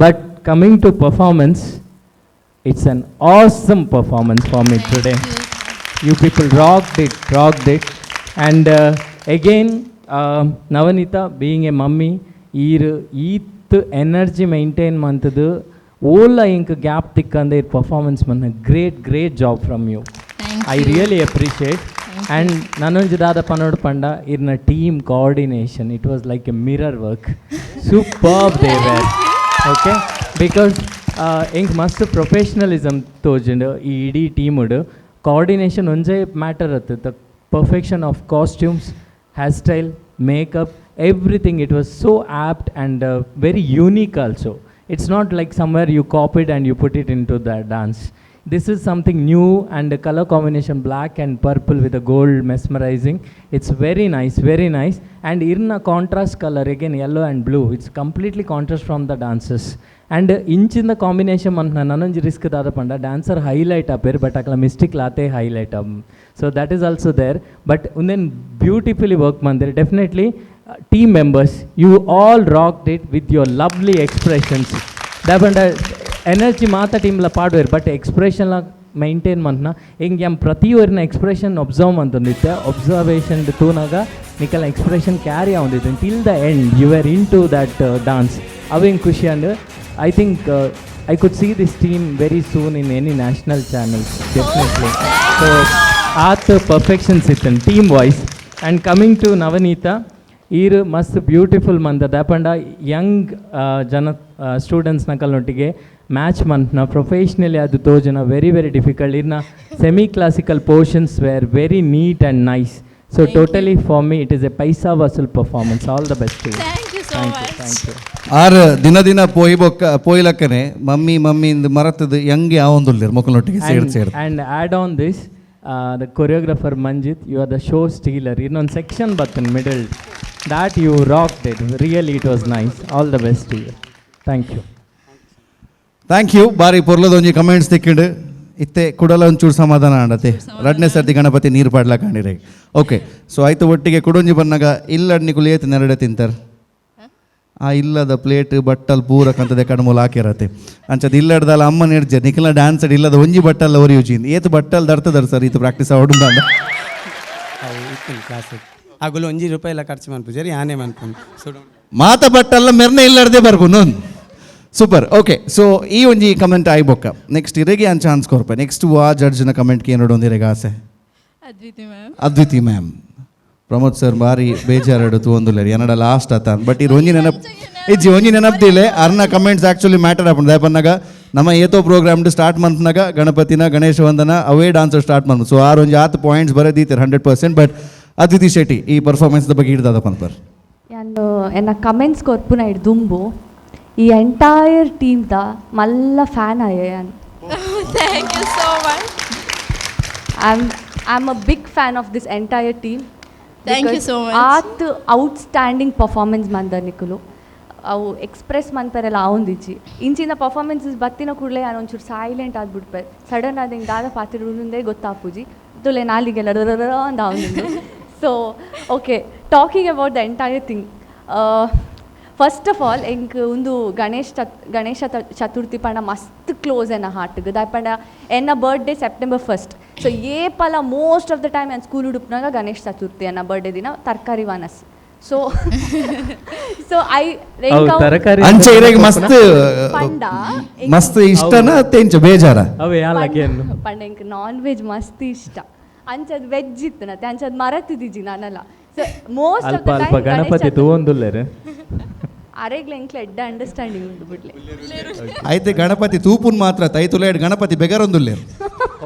But coming to performance, it's an awesome performance for me today. You people rocked it. And again, Navanita being a mummy, ಈತ್ energy maintain ಮಂತದು ಓಲ ink gap ತಿಕ್ಕಂದ ಇರ್ performance Manna great great job from you. I really appreciate. And ನಾನೊಂಜಿ ದಾದ ಪನೋಡ್ ಪಂಡ ಇರ್ನ team coordination, it was like a mirror work. Superb they were. Okay, because ಎಂಕ್ ಮಸ್ತ್ professionalism ತೋಜಿಂಡು ಈ ಇಡೀ ಟೀಮುಡು. Coordination ಒಂಜೇ ಮ್ಯಾಟರ್ ಅತ್ತು, the perfection of costumes, Hairstyle, makeup, everything, it was so apt and very unique also. It's not like somewhere you copied and you put it into the dance. This is something new, and the color combination black and purple with the gold mesmerizing. It's very nice, very nice. And irna contrast color again, yellow and blue. It's completely contrast from the dancers. And inch in the combination mantna nanonji risk dada panda dancer highlight appear, but akala mystic latte highlight up. So that is also there. But then beautifully work mandir. Definitely team members, you all rocked it with your lovely expressions. That energy ಮಾತ ಟೀಮ್ಲ ಪಾಡ್ವೇರ್, but ಎಕ್ಸ್ಪ್ರೆಷನ್ಲ maintain ಮಂತ್ನ ಹಿಂಗೆ ಎಂ ಪ್ರತಿಯೊರಿನ expression observe ಮಂತೊಂದಿತ್ತೆ. Observation ತೂನಾಗ ನಿಕಲ್ನ expression carry ಆವೊಂದಿತ್ತು till the end. You are into that dance. ಅವು ಹಿಂಗೆ ಖುಷಿ. And I think I could see this team very soon in any national channels, definitely. So ಆತ್ ಪರ್ಫೆಕ್ಷನ್ಸ್ ಇತ್ತು team wise. And coming to Navaneetha, ಈರ್ ಮಸ್ತ್ beautiful ಮಂದ ದಾಪಂಡ Young ಜನ students ನಕಲ್ನೊಟ್ಟಿಗೆ match ಮಂತ್ನ professionally ಅದು ತೋಜನ ವೆರಿ ವೆರಿ ಡಿಫಿಕಲ್ಟ್. ಇರ್ನ semi classical portions were very neat and nice. So totally for me it is a paisa vasool performance. All the best. Thank you so much. Thank you. Are ದಿನ ದಿನ ಪೋಯಿ ಬೊಕ್ಕ ಪೋಯ್ಲಕ್ಕನೆ mummy mummy ಇಂದು ಮರತದ ಯಂಗೆ ಆವೊಂದುಲ್ಲೆರ್ ಮೊಕಲ್ನೊಟ್ಟಿಗೆ ಸೇರ್ ಸೇರ್. And add on this, the choreographer Manjit, you are the show stealer. ಇನ್ನೊಂದು section ಬರ್ತದೆ middle, that you rocked it. Really it was nice. All the best to you. Thank you. Thank you. ಬಾರಿ ಪೊರ್ಲದೊಂಜಿ comments ತಿಕ್ಕಿಂಡು ಇತ್ತೆ ಕುಡಲ ಒಂಚೂರು ಸಮಾಧಾನ ಆಂಡತೆ. ರಡ್ನೇ ಸರ್ತಿ ಗಣಪತಿ ನೀರು ಪಾಡ್ಲಾ ಕಾಣಿರೆ. Okay, ಸೊ ಆಯ್ತು ಒಟ್ಟಿಗೆ ಕುಡೊಂಜಿ ಬನ್ನಾಗ ಇಲ್ಲಡ್ ನಿಕುಲು ಏತ್ ನೆರಡೆ ತಿಂತಾರೆ? ಆ ಇಲ್ಲದ ಪ್ಲೇಟ್ ಬಟ್ಟಲ್ ಪೂರ ಕಂತದೆ ಕಣ್ಮೂಲ ಹಾಕಿರತ್ತೆ. ಅಂಚದ ಇಲ್ಲಡ್ದಲ್ಲ ಅಮ್ಮ ನೀಡ್ಜೆ ನಿಖಲ ಡ್ಯಾನ್ಸ್ ಇಲ್ಲದ ಒಂಜಿ ಬಟ್ಟಲ್ ಒರಿ ಯೂಜಿ ಏತ್ ಬಟ್ಟಲ್ ದರ್ತದರ್ ಸರ್ ಈತ ಪ್ರಾಕ್ಟೀಸ್ ಆವಡು. ಕ್ಲಾಸ್ ಅಗುಲು ಒಂಜಿ ರೂಪಾಯಿ ಎಲ್ಲ ಖರ್ಚು ಮನ್ಪುಜಾರಿ ಯಾನೇ ಮನ್ಪುಂಡು ಸೊ ಮಾತ ಬಟ್ಟಲ್ಲ ಮೆರ್ನೆ ಇಲ್ಲಡ್ದೆ ಬರ್ಪುನು. ಸೂಪರ್. ಓಕೆ, ಸೊ ಈ ಒಂಜಿ ಕಮೆಂಟ್ ಆಯ್ಬೊಕ್ಕ ನೆಕ್ಸ್ಟ್ ಇರೆಗೆ ಅನ್ ಚಾನ್ಸ್ ಕೊರ್ಪೆ. ನೆಕ್ಸ್ಟ್ ಆ ಜಡ್ಜ್ನ ಕಮೆಂಟ್ಗೆ ಏನೋಡು ಒಂದಿರೆಗೆ ಆಸೆ? ಅದ್ವಿತಿ ಮ್ಯಾಮ್. ಅದ್ವಿತಿ ಮ್ಯಾಮ್. ಪ್ರಮೋದ್ ಸರ್ ಬಾರಿ ಬೇಜಾರಾಡು ತೂವೊಂದುಲ್ಲೆರ್ ಎನ್ನಡ ಲಾಸ್ಟ್ ಆತ. ಬಟ್ ಈ ಒಂಜಿ ನೆನಪ್ ಇಜ್ಜಿ, ಒಂಜಿ ನೆನಪ್ದಿಲೆ ಅರ್ನ ಕಮೆಂಟ್ಸ್ ಆ್ಯಕ್ಚುಲಿ ಮ್ಯಾಟರ್ ಆಪುಂಡು. ದಾಯೆ ಪನ್ನಗ ನಮ್ಮ ಏತೋ ಪ್ರೋಗ್ರಾಮ್ ಸ್ಟಾರ್ಟ್ ಮಂತ್ನಾಗ ಗಣಪತಿನ ಗಣೇಶ ವಂದನ ಅವೇ ಡಾನ್ಸ್ ಸ್ಟಾರ್ಟ್ ಮಂತ್. ಸೊ ಆರ್ ಒಂಜಿ ಆತ್ ಪಾಯಿಂಟ್ಸ್ ಬರೆದೀತೆರ್ 100%. ಬಟ್ ಅದಿತಿ ಶೆಟ್ಟಿ ಈ ಪರ್ಫಾರ್ಮೆನ್ಸ್ ಬಗ್ಗೆ ಹಿಡ್ದಾದ ಪನ್ಪರ್. ಯಾನ್ ಎನ್ನ ಕಮೆಂಟ್ಸ್ ಕೊರ್ಪುನ ಇಡ್ ದುಂಬು ಈ ಎಂಟೈರ್ ಟೀಮ್ the ಮಲ್ಲ ಫ್ಯಾನ್ ಆಯೆ ಯಾನ್. Thank you so much. I am a big fan of this entire team. Thank you so much. ಆತ್ ಔಟ್ಸ್ಟ್ಯಾಂಡಿಂಗ್ ಪರ್ಫಾರ್ಮೆನ್ಸ್ ಮಂದ ನಿಕುಲು. ಅವು ಎಕ್ಸ್ಪ್ರೆಸ್ ಮನ್ಪೆರೆಲ್ಲ ಆವೊಂದಿಜ್ಜಿ. ಇಂಚಿನ ಪರ್ಫಾರ್ಮೆನ್ಸಸ್ ಬತ್ತಿನ ಕೂಡಲೇ ನಾನು ಒಂಚೂರು ಸೈಲೆಂಟ್ ಆದ್ಬಿಡ್ಪೆ. ಸಡನ್ ಆದ್ ಹಿಂಗೆ ದಾದ ಪಾತಿರುಂದೇ ಗೊತ್ತಾಪುಜಿ, ತುಲೆ ನಾಲಿಗೆಲ್ಲ ಅಂದ ಆವೊಂದುಂಡು. So okay, talking about the entire thing, first of all ಎಂಕ್ ಒಂದು ಗಣೇಶ ಗಣೇಶ ಚತುರ್ಥಿ ಪಂಡ ಮಸ್ತ್ ಕ್ಲೋಸ್ ಎನ್ನ ಹಾರ್ಟ್ಗ್. ದಾಯೆ ಎನ್ನ ಬರ್ಡೇ ಸೆಪ್ಟೆಂಬರ್ 1. ಸೊ ಏಪಲ ಮೋಸ್ಟ್ ಆಫ್ the time ನಾನು ಸ್ಕೂಲ್ ಉಡುಪ್ನಾಗ ಗಣೇಶ ಚತುರ್ಥಿ ಎನ್ನ ಬರ್ಡೇ ದಿನ ತರಕಾರಿ ವಾನಸ್. ಸೊ ಸೊ I ತರಕಾರಿ ಅಂಚೆ ಇರೆಗ್ ಮಸ್ತ್ ಪಂಡ ಮಸ್ತ್ ಇಷ್ಟನ ತೆಂಚ ಬೇಜಾರ? ಅವೇ ಯಾಲಕ್ಕೆ ಪಂಡ ಎಂಕ್ ನಾನ್ ವೆಜ್ ಮಸ್ತ್ ಇಷ್ಟ. ಅಂಚದ್ ವೆಜ್ ಇತ್ತು ನತ್ತೆ ಅಂಚದ್ ಮರತಿದ್ದೀಜಿ ನಾನಲ್ಲ. ಸೊ ಮೋಸ್ಟ್ ಆಫ್ ಅಲ್ಪ the ಅಲ್ಪ ಟೈಮ್ ಗಣಪತಿ ತೂವೊಂದುಲ್ಲೆರ್. ಅರೆಗ್ಲ ಎಂಕ್ಲ ಎಡ್ಡ ಅಂಡರ್ಸ್ಟ್ಯಾಂಡಿಂಗ್ ಉಂಡು ಬಿಡ್ಲೆ. ಆಯ್ತು ಗಣಪತಿ ತೂಪುನ್ ಮಾತ್ರ ತೈತುಲೆ ಗಣಪತಿ ಬೆಗರೊಂದುಲ್ಲೆರ್.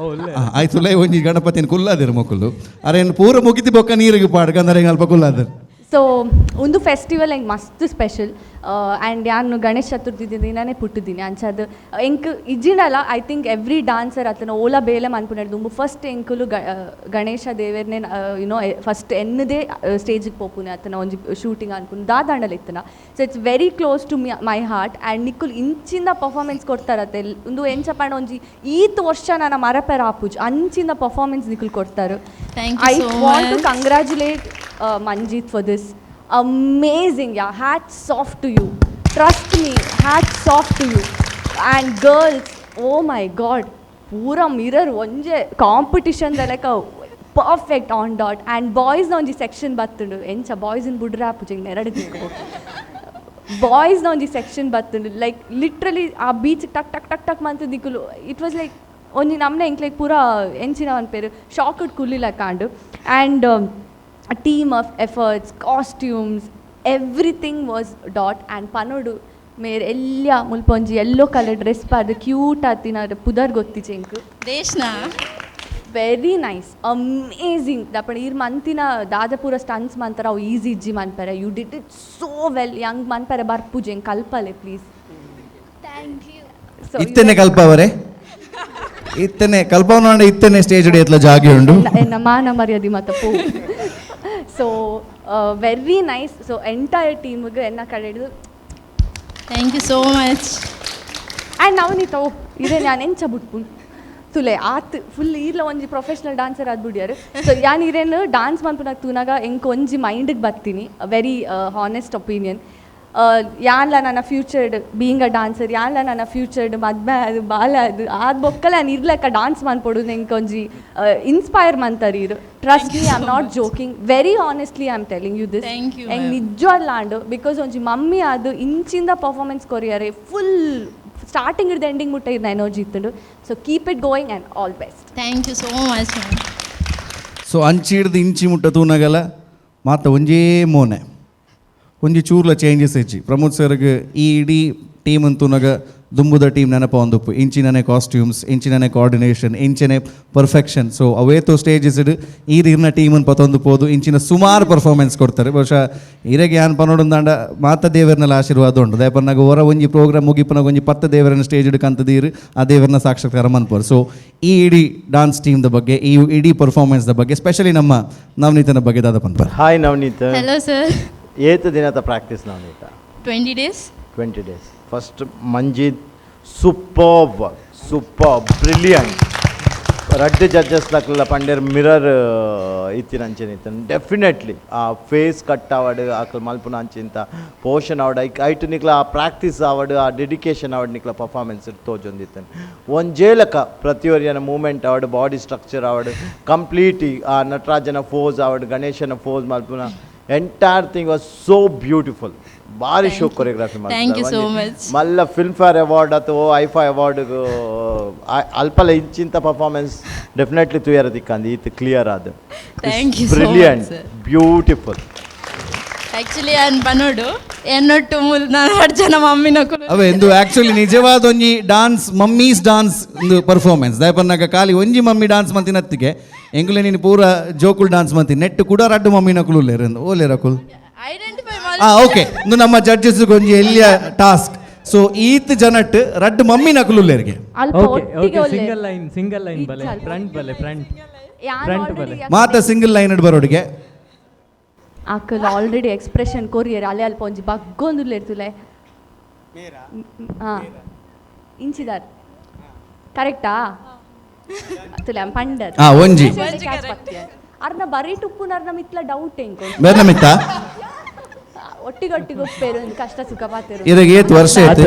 ಆಯ್ತುಲೆ ಒಂಜಿ ಗಣಪತಿನ ಕುಲ್ಲಾದಿರ್ ಮೊಕುಲು. ಅರೇನ್ ಪೂರ ಮುಗಿತಿ ಬೊಕ್ಕ ನೀರಿಗೆ ಪಾಡ್ಕಂದರೆ ಅಲ್ಪ ಕುಲ್ಲಾದಿರ್. ಸೊ ಒಂದು ಫೆಸ್ಟಿವಲ್ ಎಂಕ್ ಮಸ್ತ್ ಸ್ಪೆಷಲ್. ಆ್ಯಂಡ್ ಯಾನ್ ಗಣೇಶ ಚತುರ್ಥಿ ದಿನನೇ ಪುಟ್ಟಿದ್ದೀನಿ. ಅಂಚಾದ್ ಎಂಕ್ ಇಜ್ಜಿಂಡಲ I think every dancer ಅತನ ಓಲ ಬೇಲೆ ಮನ್ಪುನೆಡ್ ದುಂಬು ಫಸ್ಟ್ ಎಂಕುಲು ಗಣೇಶ ದೇವೆರ್ನೆ ಯುನೋ ಫಸ್ಟ್ ಎನ್ನದೇ ಸ್ಟೇಜಿಗೆ ಪೋಪುನೆ ಅತನ ಒಂಜಿ ಶೂಟಿಂಗ್ ಅನ್ಪುನು ದಾದಾಂಡಲ ಇತ್ತನ. So it's very close to my heart. And ನಿಕ್ಕುಲು ಇಂಚಿಂದ ಪರ್ಫಾರ್ಮೆನ್ಸ್ ಕೊಡ್ತಾರತ್ತೆ ಒಂದು ಎಂಚ ಪಂಡ ಒಂಜಿ ಈತ್ ವರ್ಷ ನನ್ನ ಮರಪೆರ ಆಪುಜ್ ಅಂಚಿಂದ ಪರ್ಫಾರ್ಮೆನ್ಸ್ ನಿಕ್ಕುಲು ಕೊಡ್ತಾರೆ. Thank you I so want to much. Congratulate Manjit for this amazing, yeah, hats off to you. Trust me, hats off to you. And girls, oh my god, pura mirror onje competition like a perfect on dot. And boys na onji section battundu encha boys in budra puching neradu tikku boys na onji section battundu like literally aa beach tak tak tak tak manthu dikulu. It was like onji namne enk like pura enchina one peru shocked kullila kaandu. And a team of efforts, costumes, everything was dot. And panodu mere ella mulponji yellow color dress paadu cute atina pudar gotti chenku Deshna. Very nice, amazing. ದಪಣ ಈರ್ ಮಂತಿನ ದಾದಪುರ stunts ಮಂತರ ಅವು easy ಇಜ್ಜಿ ಮನ್ಪೆರೆ. You did it so well. Young ಮನ್ಪೆರೆ ಬರ್ಪುಜೆ ಎಂಕ್ ಕಲ್ಪಲೆ please. Thank you. ಇತ್ತನೆ ಕಲ್ಪವರೆ, ಇತ್ತನೆ ಕಲ್ಪವನ, ಇತ್ತನೆ stage ಎತ್ಲ ಜಾಗೆ ಉಂಡು. ಎನ್ನ ಮಾನ ಮರ್ಯಾದೆ ಮತ್ತ ಪೋ. So very nice. So entire ಟೀಮ್ಗೆ ಎನ್ನ ಕಡೆ ಹಿಡಿದು Thank you so much. And Navaneetha, ಓ ಇದೇ ನಾನು ಎಂಚ ಬುಟ್ಪುನ್ ತುಲೆ ಆತ್ ಫುಲ್ ಈರ್ಲ ಒಂಜಿ ಪ್ರೊಫೆಷ್ನಲ್ ಡಾನ್ಸರ್ ಆದ್ ಬುಡಿಯಾರು. ಸೊ ಯಾನ್ ಇರೇನು ಡಾನ್ಸ್ ಮನ್ಪುನಾಗ ತೂನಾಗ ಎಂಕ್ ಒಂಜಿ ಮೈಂಡಿಗೆ ಬರ್ತೀನಿ, very honest opinion. ಯಾನ್ಲ ನನ್ನ ಫ್ಯೂಚರ್ಡ್ being a dancer, ಯಾನ್ಲ ನನ್ನ ಫ್ಯೂಚರ್ಡ್ ಮದ್ಮೆ ಅದು ಬಾಲ ಅದು ಆದ್ ಬೊಕ್ಕಲ ನಾನು ಇರ್ಲಕ್ಕ ಡಾನ್ಸ್ ಮನ್ಪೊಡು ಎಂಕ್ ಒಂಜಿ ಇನ್ಸ್ಪೈರ್ ಮಂತಾರೆ ಇರು. Trust me, I am not joking, very honestly I am telling you this. Thank you, ಎಂಕ್ ma'am. ನಿಜವಾಗ್ಲ ಆಂಡು because ಒಂಜಿ ಮಮ್ಮಿ ಅದು ಇಂಚಿಂದ ಪರ್ಫಾರ್ಮೆನ್ಸ್ ಕೊರಿಯರೆ ಫುಲ್ ಸ್ಟಾರ್ಟಿಂಗ್ ಹಿಡ್ದು ಎಂಡಿಂಗ್ ಮುಟ್ಟ ಇರ್ನ ಎನರ್ಜಿ ಇತ್ತು. So keep it going and all best. Thank you so much, ma'am. So ಅಂಚಿ ಹಿಡ್ದು ಇಂಚಿ ಮುಟ್ಟ ತೂನಗಲ ಮಾತ ಒಂಜೇ ಮೋನೆ, ಒಂಜಿ ಚೂರ್ಲ ಚೇಂಜಸ್ ಹೆಚ್ಚಿ. ಪ್ರಮೋದ್ ಸರ್ಗ್ ಈ ಇಡೀ ಟೀಮ್ ಅಂತೂನಾಗ ದುಂಬುದ ಟೀಮ್ ನೆನಪ ಒಂದುಪ್ಪು. ಇಂಚಿನನೆ ಕಾಸ್ಟ್ಯೂಮ್ಸ್, ಇಂಚಿನನೆ ಕೋಆರ್ಡಿನೇಷನ್, ಇಂಚಿನ ಪರ್ಫೆಕ್ಷನ್. ಸೊ ಅವೇತೋ ಸ್ಟೇಜಸ್ ಇಡು ಈರ್ ಇರ್ನ ಟೀಮನ್ನು ಪತೊಂದು ಪೋದು ಇಂಚಿನ ಸುಮಾರು ಪರ್ಫಾರ್ಮೆನ್ಸ್ ಕೊಡ್ತಾರೆ. ಬಹುಶಃ ಇರೆಗೆ ಯಾನ್ ಪನೋಡೊಂದಾಂಡ ಮಾತ ದೇವರನ್ನೆಲ್ಲ ಆಶೀರ್ವಾದ ಉಂಡು. ದಯಪನ್ನಾಗ ಹೊರ ಒಂಜಿ ಪ್ರೋಗ್ರಾಮ್ ಮುಗಿಪನಾಗ ಒಂಜಿ ಪತ್ತ ದೇವರನ್ನ ಸ್ಟೇಜ್ ಹಿಡ್ಕಂತದೀರು ಆ ದೇವರನ್ನ ಸಾಕ್ಷಾತ್ಕಾರ ಮನ್ಪೋರು. ಸೊ ಈ ಇಡೀ ಡಾನ್ಸ್ ಟೀಮ್ದ ಬಗ್ಗೆ, ಈ ಇಡೀ ಪರ್ಫಾರ್ಮೆನ್ಸ್ದ ಬಗ್ಗೆ, ಸ್ಪೆಷಲಿ ನಮ್ಮ ನವನೀತನ ಬಗ್ಗೆ ದಾದ ಪನ್ಪರ್. Hi Navaneeth. Hello sir. ಏತ್ ದಿನದ practice Navaneetha? 20 days. 20 days. First Manjeet, superb work, superb, brilliant. ರಡ್ಡ್ ಜಡ್ಜಸ್ ನಕ್ಲೆಲ ಪಂಡೆರ್ ಮಿರರ್ ಇತ್ತಿನ ಅಂಚೆನೆ ಇತ್ತನ್. ಡೆಫಿನೆಟ್ಲಿ ಆ ಫೇಸ್ ಕಟ್ ಆವಡ್, ಅಕ್ಲ್ ಮಲ್ಪುನ ಅಂಚಿಂತ ಪೋಷನ್ ಆವಡ್, ಐಕ್ ಐಟ್ ನಿಕ್ಲ ಆ ಪ್ರಾಕ್ಟೀಸ್ ಆವಡ್, ಆ ಡೆಡಿಕೇಶನ್ ಆವಡ್ ನಿಕ್ಲ ಪರ್ಫಾರ್ಮೆನ್ಸ್ ತೋಜೊಂದಿತ್ತನ್. ಒಂಜೇ ಲೆಕ್ಕ ಪ್ರತಿಯೊರಿಯನ ಮೂಮೆಂಟ್ ಆವಡ್, ಬಾಡಿ ಸ್ಟ್ರಕ್ಚರ್ ಆವಡ್, ಕಂಪ್ಲೀಟ್ ಆ ನಟರಾಜನ ಫೋಸ್ ಆವಡ್, ಗಣೇಶನ ಫೋಸ್ ಮಲ್ಪುನ entire thing was so beautiful. ಭಾರಿ show choreography. Thank you so much. ಮಲ್ಲ film fair award ಅಥವಾ ಐಫಾ ಅವಾರ್ಡ್ ಅಲ್ಪಲ ಇಂಚಿಂತ ಪರ್ಫಾರ್ಮೆನ್ಸ್ ಡೆಫಿನೆಟ್ಲಿ ತುಯರ ತಿಕ್ಕಂದು ಈತ್ ಕ್ಲಿಯರ್ ಅದು. Thank you so much, brilliant, sir. Beautiful. Actually ನಾನು ಬನ್ನೋಡು ಎನ್ನೊಟ್ಟು ಮುಲ್ ನಾನು ಎರಡು ಜನ ಮಮ್ಮಿನಕುಲು. ಅವೇ ಇಂದು ಆಕ್ಚುಲಿ ನಿಜವಾದ ಒಂಜಿ dance, mummies dance ಒಂದು ಪರ್ಫಾರ್ಮೆನ್ಸ್. ದಯಪನ್ನಾಗ ಖಾಲಿ ಒಂಜಿ ಮಮ್ಮಿ ಡಾನ್ಸ್ ಮಂತಿನತ್ತಿಗೆ ಎಂಗುಲೆ ನೀನು ಪೂರ ಜೋಕುಲ್ ಡಾನ್ಸ್ ಮಂತಿ ನೆಟ್ಟು ಕೂಡ ರಡ್ಡು ಮಮ್ಮಿನಕುಲು ಉಲ್ಲೇರು ಓಲೇರ ಕುಲ್. ಐಡೆಂಟಿಫೈ. ಓಕೆ, ಇಂದು ನಮ್ಮ ಜಡ್ಜಸ್ ಒಂಜಿ ಎಲ್ಲಿಯ ಟಾಸ್ಕ್. ಸೊ ಈತ್ ಜನಟ್ ರಡ್ಡು ಮಮ್ಮಿನಕುಲು ಉಲ್ಲೇರಿಗೆ. ಅಲ್ಪ ಓಕೆ ಒಟ್ಟಿಗೆ ಓಕೆ ಒಲ್ಲೆ. Single line, single line ಬಲೆ, ಇಜ್ಜಲ್. ಫ್ರಂಟ್ ಬಲೆ, ಫ್ರಂಟ್ ಯಾನ್ ಫ್ರಂಟ್ already ಬಲೆ. ಮಾತ ಸಿಂಗಲ್ ಲೈನ್ ಬರೋಡಿಗೆ. ಅಕಲ್ already expression courier ಅಲೆ ಅಲ್ಪ ಒಂಜಿ ಬಗ್ಗೊಂದುಲ್ಲೆ ಇರ್ತುಲೆ. ಹಾಂ ಇಂಚಿದಾರ್ ಕರೆಕ್ಟಾ ತುಲೆ ಪಂಡರ್. ಒಂಜಿ. ಅರ್ನ ಬರೀ ಟುಪ್ಪುನರ್ನ ಮಿತ್ಲ ಡೌಟ್ ಎಂಕು. ಬೇರ್ನ ಮಿತ್ತ ಒಟ್ಟಿಗೆ ಒಟ್ಟಿಗೆ ಒಪ್ಪೇರು ಒಂದು ಕಷ್ಟ ಸುಖ ಪಾತೇರು. ಇರಗೆ ಏತ್ ವರ್ಷ ಆಯ್ತು?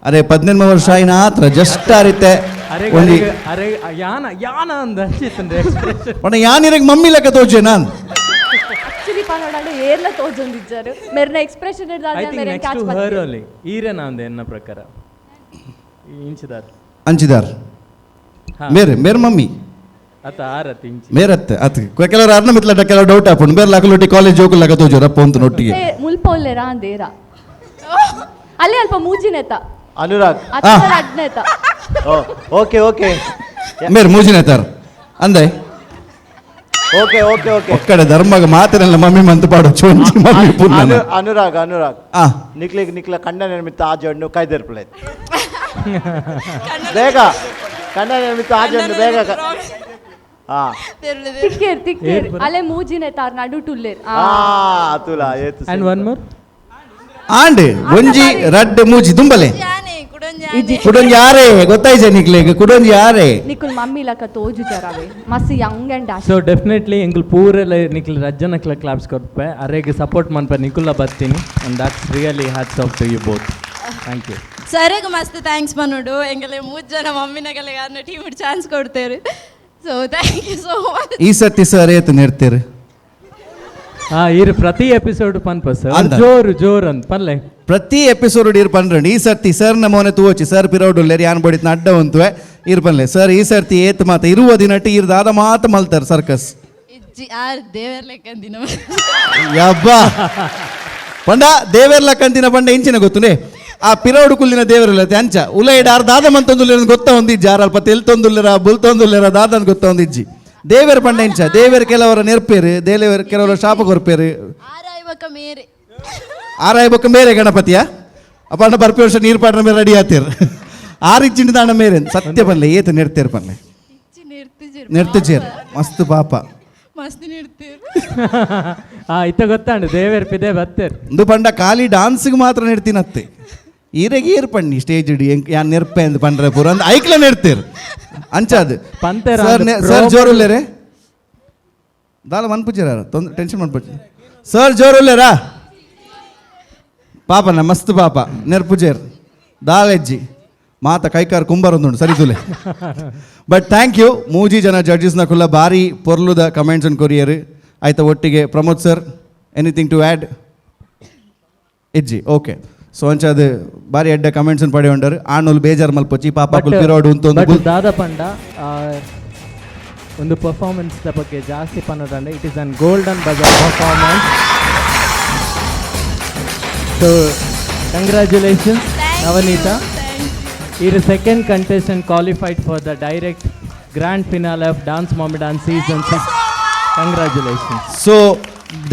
ಅರೆ 18 ವರ್ಷ ಆಯ್ನ ಆತ್ರ ಜಸ್ಟ್ ಆರಿತೆ. ಅರೆ ಒಂಜಿ ಅರೆ ಯಾನ ಯಾನ ಅಂದ ಅಂಚಿತ್ತಂದ್ರೆ ಎಕ್ಸ್ಪ್ರೆಷನ್. ಪಂಡ ಯಾನ್ ಇರಗ್ ಮಮ್ಮಿ ಲೆಕ್ಕ ತೋಜೆ ನಾನ್. ಆಕ್ಚುಲಿ ಪನೋಡಾಂಡ ಏರ್ಲ ತೋಜೊಂದಿಜ್ಜಾರು ಮೆರ್ನ expression I think ಮೆರೆನ್ next catch to her only. ಈರೇನ ಅಂದೆ ಎನ್ನ ಪ್ರಕಾರ ಇಂಚಿದಾರ್. ಅಂಚಿದಾರ್. ಮೇರೆ ಮೇರ್ ಮಮ್ಮಿ. ಅತ್ತ ಆರತ್ ಇಂಚಿ. ಮೇರತ್ತೆ ಅತ್ ಕೆಲವರು ಅರ್ನ ಮಿತ್ಲಟ ಕೆಲವು ಡೌಟ್ ಆಪುಂಡು. ಬೇರೆ ಲಕಲೊಟ್ಟಿ ಕಾಲೇಜ್ ಜೋಕುಲ್ ಲೆಕ್ಕ ತೋಜು ರಪ್ಪ ಅಂತ ನೊಟ್ಟಿಗೆ. ಮುಲ್ಪ ಒಲ್ಲೆರಾ ಅಂದೇರ ಅಲ್ಲೇ ಅಲ್ಪ ಮೂಜಿನೆತ ಅನುರಾಗ್. ಅತ್ತ ಅಡ್ನೆತ. ಓಕೆ ಓಕೆ ಮೇರ್ ಮೂಜಿನೆತಾರ್ ಅಂದೆ. Okay okay okay. ಒಕ್ಕಡೆ ಧರ್ಮಗ ಮಾತಿನಲ್ಲ ಮಮ್ಮಿ ಮಂತು ಪಾಡು ಚೊಂಚಿ ಮಮ್ಮಿ ಪುನ್ನನ. ಅನುರಾಗ್ ಅನುರಾಗ್, ನಿಕ್ಲಿಗ್ ನಿಕ್ಲ ಕಂಡ ನಿರ್ಮಿತ ಆ ಜಣ್ಣು ಕೈದೆರ್ಪಲೆ ಬೇಗ, ಕಂಡ ನಿರ್ಮಿತ ಆ ಜಣ್ಣು ಬೇಗ. ತಿಕ್ಕೇರ್ ತಿಕ್ಕೇರ್ ಅಲ್ಲೇ ಮೂಜಿನೆತಾರ್ ನಡು ಟುಲ್ಲೇರ್. ತುಲಾ ಏತು. And one more. And ಒಂಜಿ ರಡ್ಡ್ ಮೂಜಿ ದುಂಬಲೆ ಕುಡೊಂಜಿ ಯಾರೇ ಗೊತ್ತಾಯ್ಜೆ ನಿಕ್ಲೆಗ್ ಕುಡೊಂಜಿ ಯಾರೇ. ನಿಕುಲ್ ಮಮ್ಮಿ ಲಕ ತೋಜು ಜರಾವೆ ಮಸ್ತ್ Young and dash. So definitely ಎಂಕುಲ್ ಪೂರೆಲ್ಲ ನಿಕ್ಲ್ ರಜ್ಜನಕ್ಲ ಕ್ಲಾಪ್ಸ್ ಕೊರ್ಪೆ, ಅರೆಗ್ ಸಪೋರ್ಟ್ ಮನ್ಪೆ ನಿಕುಲ್ಲ ಬರ್ತೀನಿ. And that's really hats off to you both. Thank you. ಸರಿಗೆ ಮಸ್ತ್ thanks ಪನ್ನೋಡು ಎಂಗಲೆ ಮೂರು ಜನ ಮಮ್ಮಿನಗಲೆ ಅನ್ನ ಟೀಮ್ ಚಾನ್ಸ್ ಕೊಡ್ತೇವೆ. So thank you so much. ಈ ಸರ್ತಿ ಸರ್ ಏತು ನೆಡ್ತೀರಿ? ಇರು ಪ್ರತಿ ಎಪಿಸೋಡ್ ಪನ್ಪ ಸರ್. ಅಂದ. ಜೋರು ಜೋರು ಅಂತ ಪಲ್ಲೆ. ಪ್ರತಿ ಎಪಿಸೋಡ್ ಇರ್ ಪನ್ರಂಡ್ ಈ ಸರ್ತಿ ಸರ್ ನಮೋನೆ ತೂವಚ್ಚಿ ಸರ್ ಪಿರೌಡುಲ್ಲೇರಿ ಯಾನ್ ಬಡಿತ್ ಅಡ್ಡ ಉಂತುವೆ ಇರ್ ಪನ್ಲೆ ಸರ್ ಈ ಸರ್ತಿ ಏತ್ ಮಾತ ಇರುವ ದಿನಟ್ಟು ಇರ್ ದಾದ ಮಾತ ಮಲ್ತಾರ್ ಸರ್ಕಸ್. ಇಜ್ಜಿ ಆರ್ ದೇವರ್ ಲೆಕ್ಕಂದಿನ. ಯಬ್ಬಾ ಪಂಡ ದೇವೇರ್ಲ ಕಂತಿನ ಪಂಡ ಇಂಚಿನ ಗೊತ್ತುನೆ. ಆ ಪಿರೌಡು ಕುಲ್ಲಿನ ದೇವರಲ್ಲ ಅಂಚ ಉಲೈಡ್ ಆರ್ ದಾದ ಮಂತೊಂದುಲ್ಲೆರ್ ಗೊತ್ತ ಒಂದಿಜ್ಜಿ, ಆರ್ ಅಲ್ಪ ತೆಲ್ತೊಂದುಲ್ಲೆರ ಬುಲ್ತೊಂದುಲ್ಲೆರ ದಾದನ್ ಗೊತ್ತ ಒಂದಿಜ್ಜಿ. ದೇವರ ಪಂಡ ಇಂಚ ದೇವರ ಕೆಲವರ ನೆರ್ಪೇರು, ದೇವರ ಕೆಲವರ ಶಾಪ ಕೊರ್ಪೇರು. ಆರಾಯ ಬೊಕ್ಕ ಮೇರೆ ಗಣಪತಿಯ ಅಪ್ಪ ಬರ್ಪಿ ವರ್ಷ ನೀರು ಪಾಡ್ರ ಮೇಲೆ ರೆಡಿ ಆತೀರ್. ಆರಿಚ್ಚಿಂಡ ದಾಣ ಮೇರೆ ಸತ್ಯ ಪನ್ಲೆ ಏತ ನೆರ್ತೇರು ಪನ್ಲೆ ನೆರ್ತಿಜೇರ್ ಮಸ್ತ್ ಪಾಪ ಮಸ್ತ್ ನೆರ್ತೀರ್. ಇತ್ತ ಗೊತ್ತಾಂಡು ದೇವೇರ್ ಪಿದೆ ಬತ್ತೇರ್. ಇಂದು ಪಂಡ ಖಾಲಿ ಡಾನ್ಸ್ಗೆ ಮಾತ್ರ ನೆರ್ತಿನತ್ತೆ, ಈರೆಗೆ ಏರ್ ಪಣ್ಣಿ ಸ್ಟೇಜ್ ಇಡಿ ಯಾನ್ ನೆರ್ಪೆ ಅಂದ್ ಪಂಡ್ರೆ ಪೂರ ಅಂದ್ ಐಕ್ಲ ನೆರ್ತೀರ್ ಅಂಚಾದ್ ಪಂತೇರ್ ಸರ್ ಅಂದ್ ಸರ್ ಜೋರುಲ್ಲೇರೆ ದಾಲ ಮನ್ಪುಜಿರ ತೊಂದ್ರೆ ಟೆನ್ಷನ್ ಮನ್ಪುಜಿ ಸರ್ ಜೋರುಲ್ಲೇರಾ ಪಾಪನ ಮಸ್ತ್ ಪಾಪ ನೆರ್ಪುಜೇರ್ ದಾಲೆಜ್ಜಿ ಮಾತ ಕೈಕಾರ್ ಕುಂಬರೊಂದುಂಡು ಸರಿ ತುಲೆ. But thank you ಮೂಜಿ ಜನ ಜಡ್ಜಸ್ನ ಕುಲ್ಲ ಭಾರಿ ಪೊರ್ಲುದ ಕಮೆಂಟ್ಸ್ ಅನ್ ಕೊರಿಯರ್ ಆಯ್ತಾ. ಒಟ್ಟಿಗೆ Pramod sir anything to add ಇಜ್ಜಿ? ಓಕೆ. ಸೊ ಅಂಚಾದ ಭಾರಿ ಎಡ್ಡೆ ಕಮೆಂಟ್ಸ್ ಪಡೆ ಉಂಡರು. ಆಣುಲ್ ಬೇಜಾರ್ ಮಲ್ಪೊಚ್ಚಿ ಪಾಪ ಪಿರೋಡು ಉಂತೊಂದು ಬಟ್ ದಾದ ಪಂಡ ಒಂದು ಪರ್ಫಾರ್ಮೆನ್ಸ್ the ಬಗ್ಗೆ ಜಾಸ್ತಿ ಪನ್ನದಂಡ it is an golden buzzer performance. So congratulations Navaneetha, ಈರ್ second contestant qualified for the direct grand finale of dance mummy dance season 6. Congratulations. So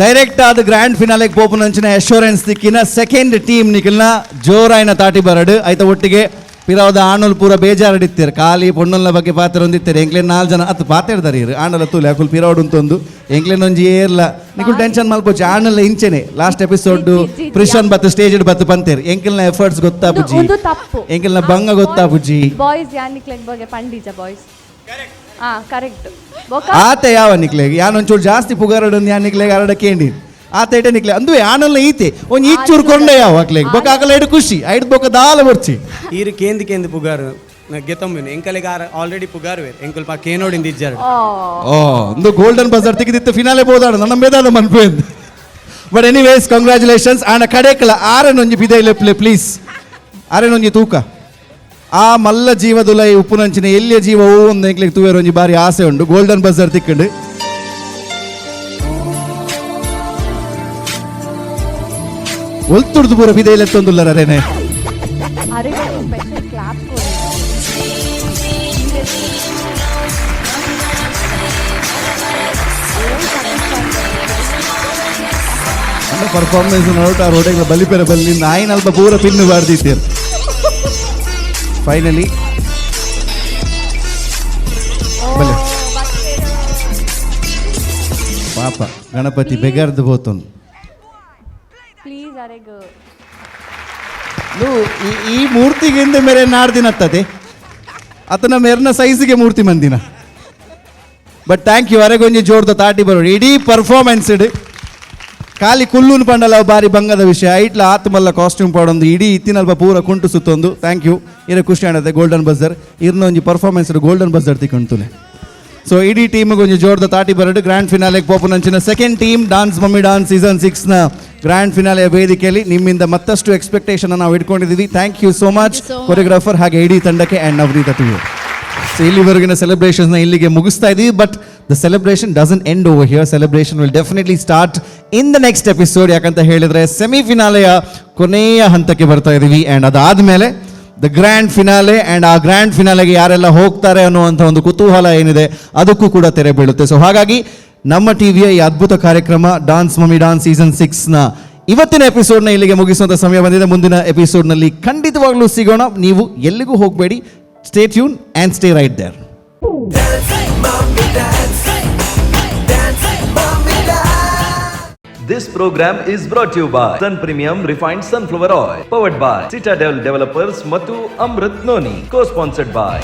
direct ಆದ ಗ್ರ್ಯಾಂಡ್ ಫಿನಾಲೆಗೆ ಪೋಪುನಂಚಿನ ಅಶ್ಯೂರೆನ್ಸ್ ದಿಕ್ಕಿನ ಸೆಕೆಂಡ್ ಟೀಮ್ ನಿಖಲ್ನ ಜೋರಾಯಿನ ತಾಟಿ ಬರಡು ಆಯ್ತ. ಒಟ್ಟಿಗೆ ಪಿರಾವದ ಆಣುಲ್ ಪೂರ ಬೇಜಾರಡಿತ್ತೀರ್, ಖಾಲಿ ಪೊಣ್ಣುಲ್ನ ಬಗ್ಗೆ ಪಾತ್ರ ಹೊಂದಿತ್ತಾರೆ. ಎಂಕ್ಲೇನ್ 4 ಜನ ಅತ್ತು ಪಾತಾಡ್ತಾರೆ ಇರು ಆಣಲ ತೂಲೆ ಅಕುಲ್ ಪಿರಾವಡು ಅಂತೊಂದು ಎಂಕ್ಲೇನ್ ಒಂಜಿ ಏರ್ಲ ನಿಕುಲ್ ಟೆನ್ಷನ್ ಮಲ್ಪೊಚ್ಚಿ ಆಣಲ್ಲ ಇಂಚೆನೆ ಲಾಸ್ಟ್ ಎಪಿಸೋಡ್ ಪ್ರಿಷನ್ ಬತ್ತು ಸ್ಟೇಜ್ ಬತ್ತು ಪಂತೇರ್ ಎಂಕಿಲ್ನ ಎಫರ್ಟ್ಸ್ ಗೊತ್ತಾ ಬುಜ್ಜಿ, ಒಂದು ತಪ್ಪು ಎಂಕಿಲ್ನ ಬಂಗ ಗೊತ್ತಾ ಬುಜ್ಜಿ. ಬಾಯ್ಸ್ ಯಾನ್ ನಿಕ್ಲೆಗ್ ಬಗ್ಗೆ ಪಂಡಿಜ ಬಾಯ್ಸ್. ಹಾ ಕರೆಕ್ಟ್. ಆತೆ ಯಾವ ನಿಕ್ಲೆಗ್ ಯಾನ್ ಒಂಚೂರು ಜಾಸ್ತಿ ಪುಗಾರಡು ಯಾನ್ ನಿಕ್ಲೆಗ್ ಅರಡ ಕೇಂಡಿ ಆತ ಇಟ ನಿಕ್ಲೆ ಅಂದುವೆ ಆನಲ್ಲ ಈತೆ ಒಂಜಿ ಈಚೂರು ಕೊಂಡ ಯಾವ ಅಕ್ಲೆಗ್ ಬೊಕ ಅಕಲ ಐಡು ಖುಷಿ ಐಡ್ ಬೊಕ ದಾಲ ಬರ್ಚಿ ಈರು ಕೇಂದ್ ಕೇಂದ್ ಪುಗಾರು ಗೆತೊಂಬಿನ ಎಂಕಲೆಗ್ ಆರ್ ಆಲ್ರೆಡಿ ಪುಗಾರು ವೇರ್ ಎಂಕುಲ್ ಪಾ ಕೇನೋಡಿಂದ ಇಜ್ಜಾರು. ಓ ಒಂದು ಗೋಲ್ಡನ್ ಬಜಾರ್ ತೆಗೆದಿತ್ತು ಫಿನಾಲೆ ಬೋದಾಡು ನನ್ನ ಮೇದಾದ ಮನ್ಪೇಂದ್. But anyways congratulations. ಆಂಡ ಕಡೆಕಲ ಆರನೊಂಜಿ ಬಿದೈ ಲೆಪ್ಲೆ ಪ್ಲೀಸ್, ಆರನೊಂಜಿ ತೂಕ ಆ ಮಲ್ಲ ಜೀವದುಲೈ ಉಪ್ಪುನಂಚಿನ ಎಲ್ಲಿಯ ಜೀವ ಹೂ ಒಂದು ಎಂಕ್ಲೆಗ್ ತೂವೇರು ಒಂಜಿ ಬಾರಿ ಆಸೆ ಉಂಡು. ಗೋಲ್ಡನ್ ಬಜಾರ್ ತಿಕ್ಕಂಡು ಒಲ್ತುಡ್ದು ಪೂರ ಬಿದೈ ಲೆತ್ತೊಂದುಲ್ಲರ ಅರೇನೆ. ಪರ್ಫಾರ್ಮೆನ್ಸ್ ನೋಟ ಆ ರೋಡಿಗೆ ಬಲಿಪೆರ ಬಲ್ಲಿ ನಾಯಿನಲ್ಪ ಪೂರ ಪಿನ್ನು ಬಾರ್ದಿತ್ತೀರ್. ಫೈನಲಿ ಬಲೆ ಪಾಪ ಗಣಪತಿ ಬೆಗರ್ದು ಬೋತನ್. ಪ್ಲೀಸ್ ಅರೆಗ್ ಈ ಮೂರ್ತಿಗೆ ಹಿಂದೆ ಮೇರೆ ನಾಡ್ದಿನತ್ತದೆ ಆತನ ಮೇರ್ನ ಸೈಜ್ಗೆ ಮೂರ್ತಿ ಮಂದಿನ. But thank you ಅರೆಗೊಂಜಿ ಜೋರ್ದ ತಾಟಿ ಬರೋಡು ಇಡೀ ಪರ್ಫಾರ್ಮೆನ್ಸ್ ಇಡು ಖಾಲಿ ಕುಲ್ಲೂನು ಪಂಡಲ ಬಾರಿ ಬಂಗದ ವಿಷಯ. ಐಟ್ಲ ಆತ್ಮಲ್ಲ ಕಾಸ್ಟ್ಯೂಮ್ ಪಾಡೊಂದು ಇಡೀ ಇತ್ತಿನಲ್ಪ ಪೂರ ಕುಂಟು ಸುತ್ತೊಂದು. Thank you ಇರ ಖುಷಿ ಆಡತ್ತೆ ಗೋಲ್ಡನ್ ಬಜಾರ್ ಇರ್ನ ಒಂಜಿ performance golden buzzer ತಿಕ್ಕಂತುಲೆ. So ಇಡೀ ಟೀಮ್ಗೆ ಒಂಜಿ ಜೋರ್ದ ತಾಟಿ ಬರಡು ಗ್ರ್ಯಾಂಡ್ ಫಿನಾಲೆಗೆ ಪೋಪುನಂಚಿನ second team dance mummy dance season 6ನ grand ಫಿನಾಲೆಯ ವೇದಿಕೆಯಲ್ಲಿ ನಿಮ್ಮಿಂದ ಮತ್ತಷ್ಟು ಎಕ್ಸ್ಪೆಕ್ಟೇಷನ್ ನಾವು ಇಟ್ಕೊಂಡಿದ್ದೀವಿ. Thank you so much choreographer ಹಾಗೆ ಇಡೀ ತಂಡಕ್ಕೆ and Navaneetha to you. So ಇಲ್ಲಿವರೆಗಿನ ಸೆಲೆಬ್ರೇಷನ್ಸ್ನ ಇಲ್ಲಿಗೆ ಮುಗಿಸ್ತಾ ಇದ್ದೀವಿ. But the celebration doesn't end over here. Celebration will definitely start in the next episode. ಯಾಕಂತ ಹೇಳಿದರೆ ಸೆಮಿಫಿನಾಲೆಯ ಕೊನೆಯ ಹಂತಕ್ಕೆ ಬರ್ತಾ ಇದ್ದೀವಿ ಆ್ಯಂಡ್ ಅದಾದಮೇಲೆ the grand finale. And ಆ ಗ್ರ್ಯಾಂಡ್ ಫಿನಾಲೆಗೆ ಯಾರೆಲ್ಲ ಹೋಗ್ತಾರೆ ಅನ್ನುವಂಥ ಒಂದು ಕುತೂಹಲ ಏನಿದೆ ಅದಕ್ಕೂ ಕೂಡ ತೆರೆ ಬೀಳುತ್ತೆ. ಸೊ ಹಾಗಾಗಿ ನಮ್ಮ ಟಿವಿಯ ಈ ಅದ್ಭುತ ಕಾರ್ಯಕ್ರಮ dance mummy dance season 6ನ ಇವತ್ತಿನ ಎಪಿಸೋಡ್ನ ಇಲ್ಲಿಗೆ ಮುಗಿಸುವಂಥ ಸಮಯ ಬಂದಿದೆ. ಮುಂದಿನ ಎಪಿಸೋಡ್ನಲ್ಲಿ ಖಂಡಿತವಾಗ್ಲೂ ಸಿಗೋಣ. ನೀವು ಎಲ್ಲಿಗೂ ಹೋಗಬೇಡಿ. Stay tuned and stay right there. This program is brought to you by Sun Premium Refined Sunflower Oil, powered by Citadel Developers Mattu Amrit Noni, co-sponsored by